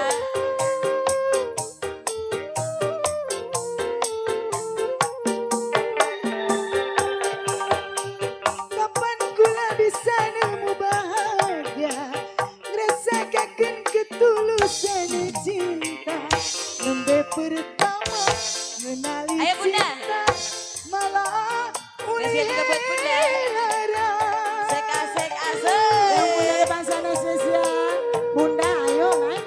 Kapan kula bisa nemu bahagia, ngerasakan ketulusan cinta. Nembe pertama mengenali Ayo, Bunda. cinta, malah uli Spesial juga buat Bunda. lara. Asik, asik, Yang punya asik. depan sana spesial. Bunda ayo naik.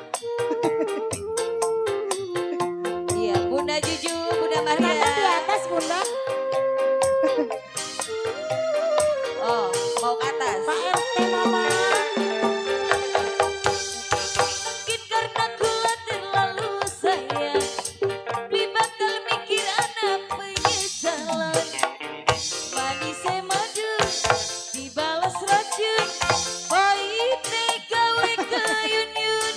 Iya, Bunda Juju, Bunda Kenapa di Maria. atas Bunda? Oh, mau ke atas. Pak RT Mama. Mungkin karena kula terlalu sayang, beli bakal mikir anak penyesalan. Manis madu dibalas racun, pahit gawe kayun-yun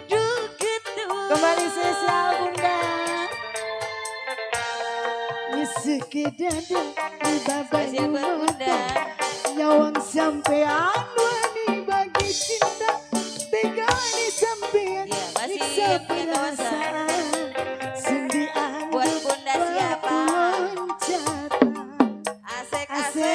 dugetun. Kembali spesial Bunda. Sekedada di Spesial buat Bunda. nyawang sampean wani bagi cinta, tega di sampean. Iya, masih nyiksa punya kawasan. perasaan. Sendi Buat Bunda siapa? loncatan. Asik, Asik. asik.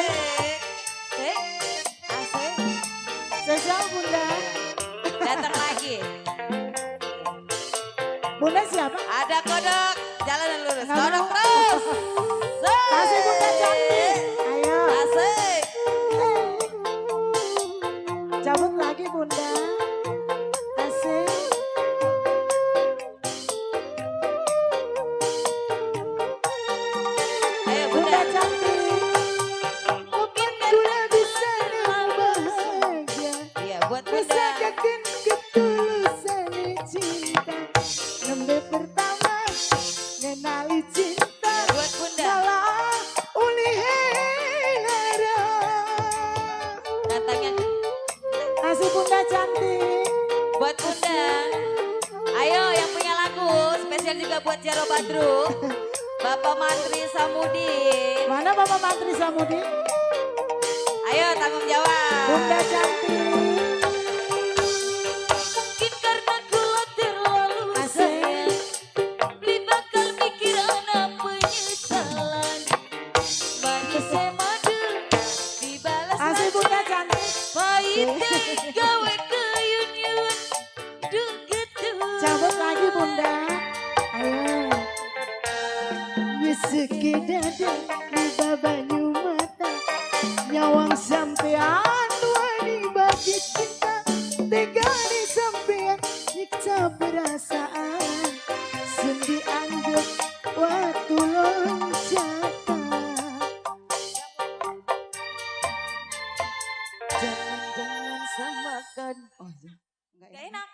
Mantri Samudin. Mana Bapak Mantri Samudi? Ayo tanggung jawab. Bunda cantik. Mungkin karena gula terlalu Asik. sayang, beli bakal mikir anak penyesalan. Manisnya madu dibalas Asik Bunda cantik. pahitnya gawe keyun-yun. Duh gitu. Cabut lagi Bunda. Ayo. Nyeseki dada di babanyu mata. Nyawang sampean wani bagi cinta. Tega di sampean nyiksa perasaan. Sendi anggap waktu loncatan. Jangan samakan. Oh, enggak Gak enak.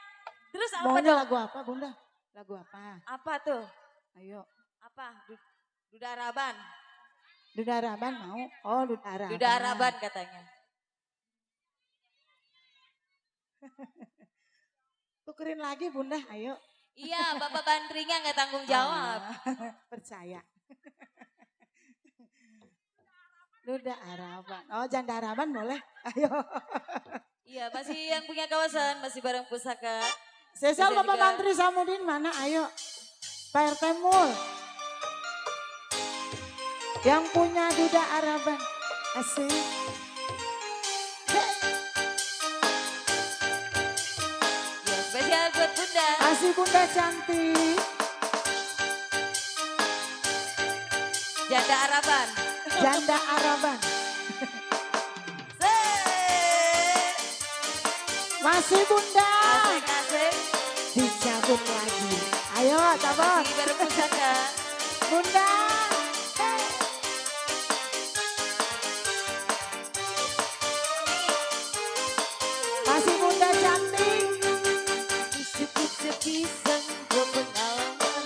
Terus apa Maunya dong? lagu apa Bunda? Lagu apa? Apa tuh? Ayo. Apa? Duda Araban. Duda Araban mau? Oh Duda Araban. Duda Araban katanya. Tukerin lagi Bunda, ayo. Iya, Bapak Bandringa nggak tanggung jawab. Percaya. Duda Araban. Oh Janda Araban boleh. Ayo. Iya, masih yang punya kawasan, masih bareng pusaka. Sesal Bisa Bapak juga. Mantri Samudin mana? Ayo. Pak RT Mul. Yang punya Duda Araban. Asik. Ya, spesial buat Bunda. Asik Bunda cantik. Janda Araban. Janda Araban. Set. Masih Bunda. Asik-asik. Dicabut lagi. Ayo cabut. Masih bareng pusaka. Bunda. Masih Bunda cantik. Isuk-isuk pisang gue pengalaman.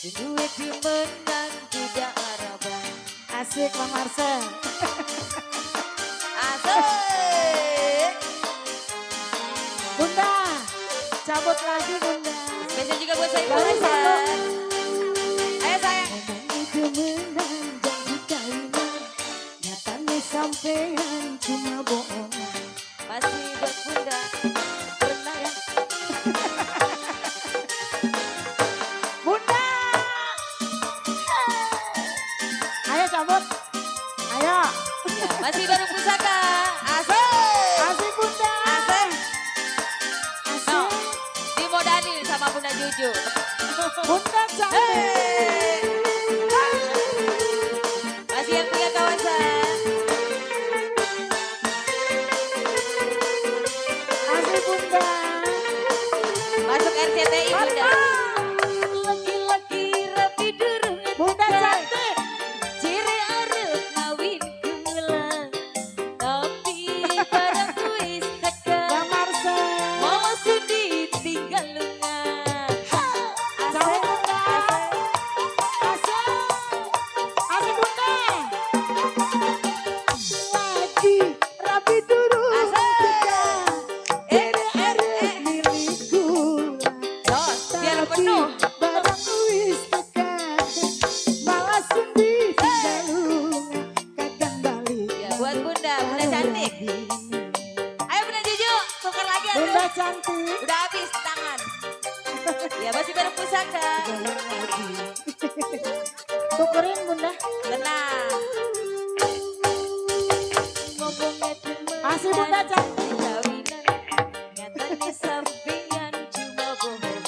Duit menang Duda Araban. Asik Bang Marcel. Asik. Bunda. Cabut lagi Bunda. Spesial juga buat saya Dari Bunda. satu. Ayo sayang. Itu menang janji kawinan. Nyatanya sampean cuma bohongan. Masih buat Bunda. Pernah ya? Bunda. Ayo cabut. Ayo. Ya, masih bareng pusaka. Asik. Asik Bunda. Asik. No, Asik. dimodalin sama Bunda Juju. Bunda cantik. Hey. Masih yang punya kawasan. Asik Bunda. Masuk RCTI Bunda. Mantap. Laki-laki rapi durung Bunda tekan. cantik. Ciri arep ngawin keulang. Tapi barang kuis tekan. Bang Marcel. Mau sudi tinggal lengan. Cabut Bunda. Asik. Asik Bunda. Lagi rapi durung Asik. tekan. Milikku. Jos, biar Tapi penuh. barang wis tekan. Malah sendi tinggal lunga. Kadang balik. Ya, buat Bunda, Bunda cantik. Ayo Bunda Juju, tukar lagi Bunda aduh. cantik. Udah habis tangan. Ya masih bareng pusaka. Tukerin Bunda. Tenang. Ngomongnya cuma Masih Bunda cantik. kawinan. Nyatanya sampingan cuma bohongan.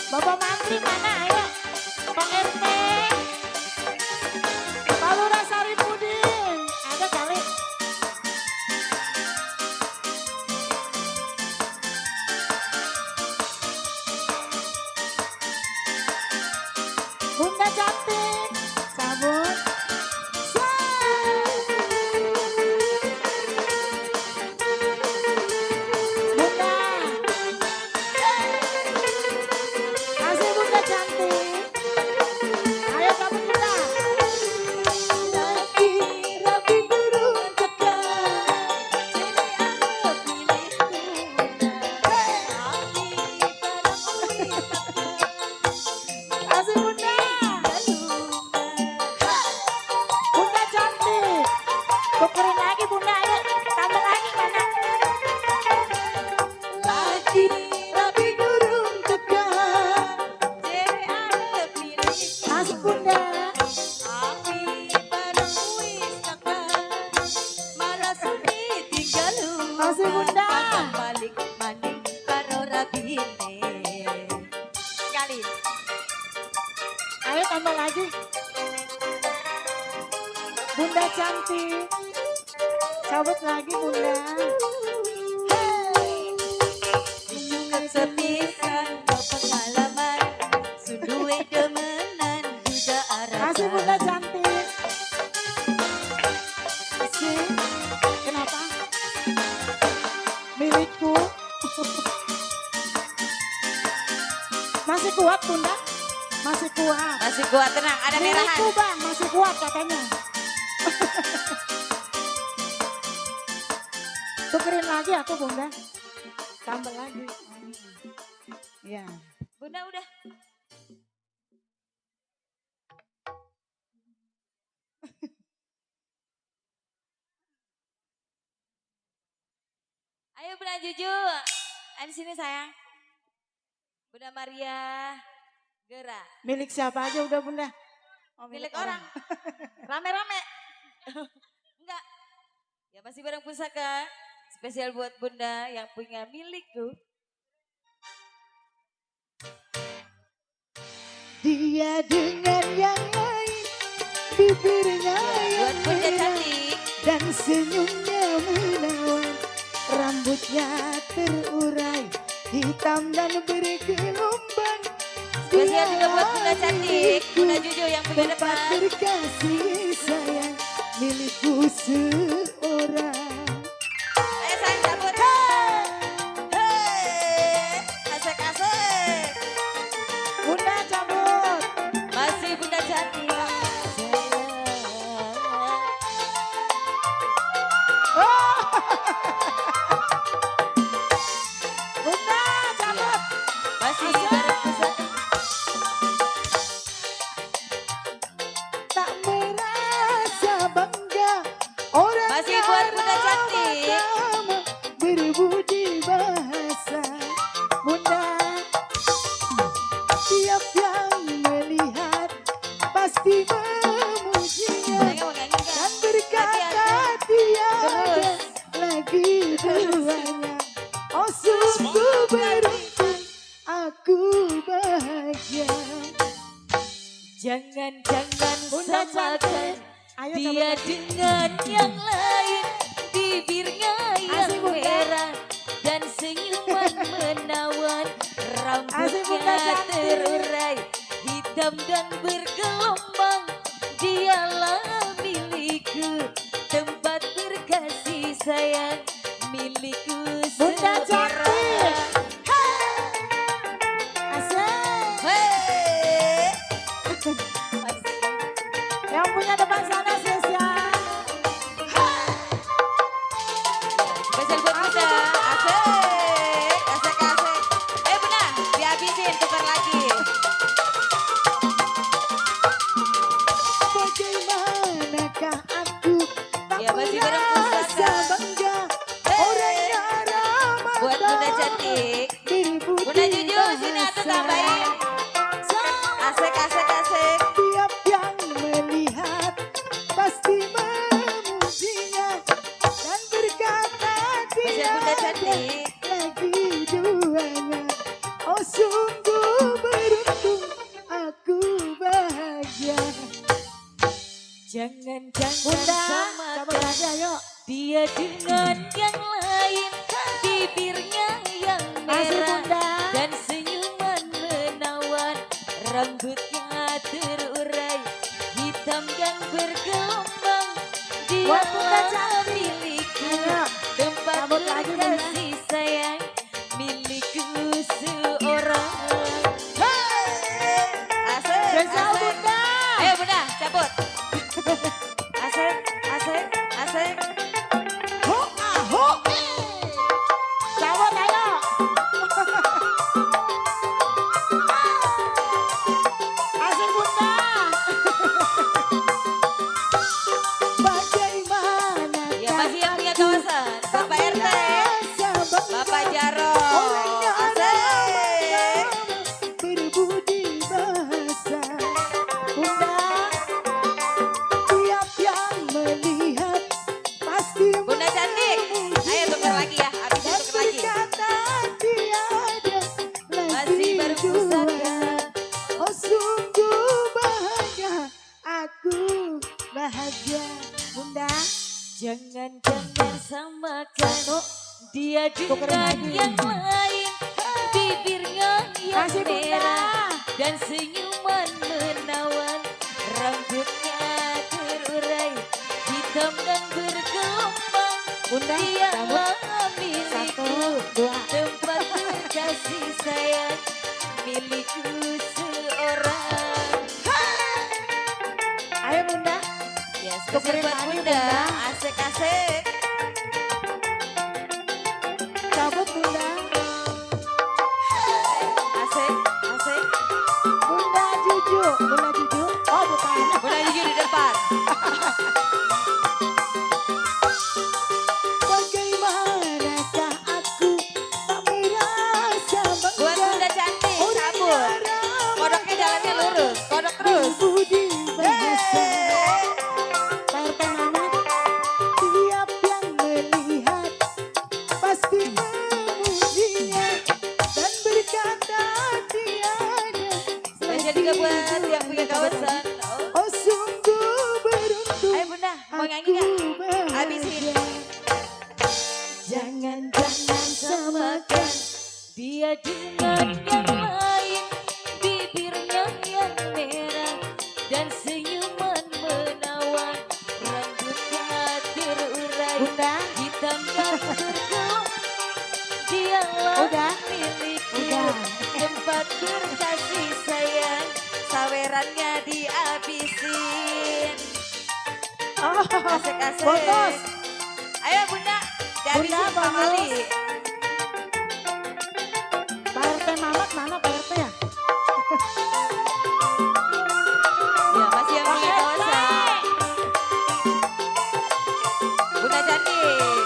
Bapak Mantri mana ayo? Pak RT. Pak Lurah Saripudin. Ada kali. Bunda cantik. Sabun. Bunda cantik. Cabut lagi Bunda. Sepisan pengalaman suduwe demenan juga Kasih Bunda arah. cantik. Kasih. Kenapa? Milikku. Masih kuat Bunda? Masih kuat. Masih kuat, tenang, ada merahan. Milikku Bang, masih kuat katanya. Tukerin lagi aku Bunda. Tambah lagi. Ya. Bunda udah. Ayo Bunda Juju, di sini sayang. Bunda Maria, gerak. Milik siapa aja udah Bunda? Oh, Milik orang. Rame-rame. Enggak. Ya masih barang pusaka. Spesial buat Bunda yang punya milikku. Dia dengan yang lain, bibirnya Buat yang Bunda merah cantik. dan senyumnya menawan. Rambutnya terurai, hitam dan bergelombang. Spesial juga buat Bunda cantik. Bunda Juju yang punya Tempat depan. berkasih sayang, milikku seorang. Ayo sayang cabut. Hei, asik-asik. Bunda cabut. Masih Bunda cantik. Bunda cabut. Masih bareng pusaka. Tak merasa bangga orang Masih buat Bunda cantik. pertama berbudi bahasa. Bunda, tiap yang melihat pasti memujinya Sayangnya mau nyanyi kan? dan berkata Hati-hati. tiada Terus. lagi duanya. Oh sungguh beruntung, aku bahagia. Jangan-jangan Bunda samakan cantik. Ayo dia cabut. dengan yang lain. Bibirnya yang Asik, Bunda. merah dan senyuman menawan. Asik, Bunda Rambutnya cantik. terurai, hitam dan bergelombang. Dialah milikku, tempat berkasih sayang, milikku Bunda seorang. cantik. Asik. Hei. Yang punya depan sana spesial. Spesial buat Bunda. Asik, asik, asik. Bunda, dihabisin, tukar lagi. Bagaimanakah aku tak Ya, masih bareng merasa pusaka. bangga Hei. orangnya ramah Buat Bunda cantik. berbudi Bunda Juju, sini atuh bahasa. tambahin. Asik, asik, asik. Tiap yang melihat pasti memujinya dan berkata Spesial Bunda tiada cantik. lagi duanya. Oh sungguh beruntung, aku bahagia. Jangan-jangan Bunda, samakan cabut lagi ayo. dia dengan yang lain. Bibirnya yang Asik merah Bunda. dan senyuman menawan. Rambutnya terurai, hitam dan bergelombang. Buat Bunda Dialah cantik. milikku, Ayo. tempat Cabut lagi, Bunda. berkasih sayang, milikku seorang. Hei, asik, Spesial asik. Bunda. Ayo Bunda, cabut. Asik, asik, asik. Ho, ah, ho. Cabut ayo. Asik Bunda. Bagaimana Ya masih yang punya kawasan. Bapak RT, Bapak Jaro. Asik. bahagia. Bunda. Jangan-jangan samakan dia Tukerin dengan lagi. yang lain. Bibirnya yang Kasih merah Bunda. dan senyuman menawan. Rambutnya terurai hitam dan bergelombang. Bunda, Dia rambut. milikku, 1, 2. tempat berkasih sayang, milikku seorang. Ayo Bunda. Ya, spesial Tukerin buat lagi, Bunda. Bunda. Asik-asik. Cabut Bunda. Asik, asik. Bunda Juju. Bunda Juju. Oh bukan. Bunda jujur di depan. Bagaimanakah aku tak merasa Buat bangga. Bunda cantik, Orang sabun. yang ramah Kodoknya jalannya lurus, kodok terus. berbudi bahasa. Yeay. RT Mamat, tiap yang melihat pasti memujinya dan berkata tiada. Spesial juga buat yang punya kawasan. Oh. Oh sungguh beruntung Ayo Bunda, mau nyanyi aku nggak? Habisin. bahagia. Jangan-jangan samakan Dia dengan yang lain, bibirnya yang merah dan senyuman menawan, rambutnya terurai Bunda. hitam dan bergelombang. Dialah Udah? milikku, Udah. tempat berkasih sayang, sawerannya dihabisin. Oh, Asik-asik. bonus. Ayo Bunda, dihabisin Bunda, Pak bonus. Ali. Pak RT Mamat mana Pak RT ya? Ya, masih yang punya kawasan. Bunda cantik.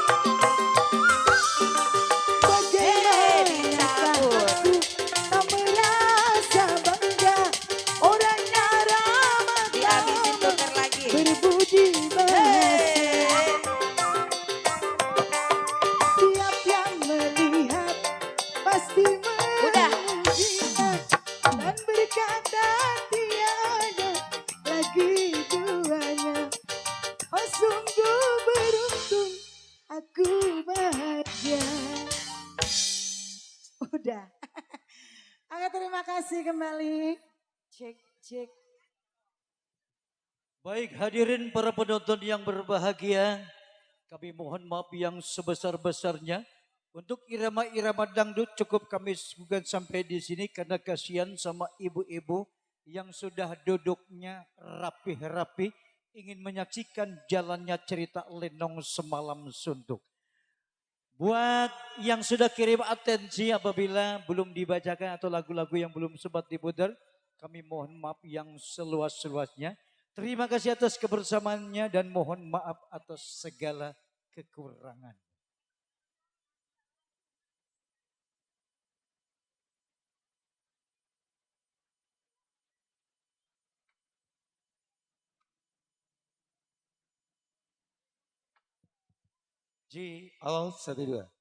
Bagaimanakah aku tak merasa bangga. Orangnya ramah Dihabisin tuker lagi. berbudi bahasa. Hey. Tiap yang melihat pasti Udah. memujinya dan berkata tiada lagi duanya. Oh sungguh beruntung aku bahagia. Udah. Oke terima kasih kembali. Cek, cek. Baik hadirin para penonton yang berbahagia, kami mohon maaf yang sebesar-besarnya. Untuk irama-irama dangdut cukup kami suguhkan sampai di sini karena kasihan sama ibu-ibu yang sudah duduknya rapi-rapi ingin menyaksikan jalannya cerita Lenong Semalam Suntuk. Buat yang sudah kirim atensi apabila belum dibacakan atau lagu-lagu yang belum sempat diputar, kami mohon maaf yang seluas-luasnya. Terima kasih atas kebersamaannya dan mohon maaf atas segala kekurangan. G, halo 1 2.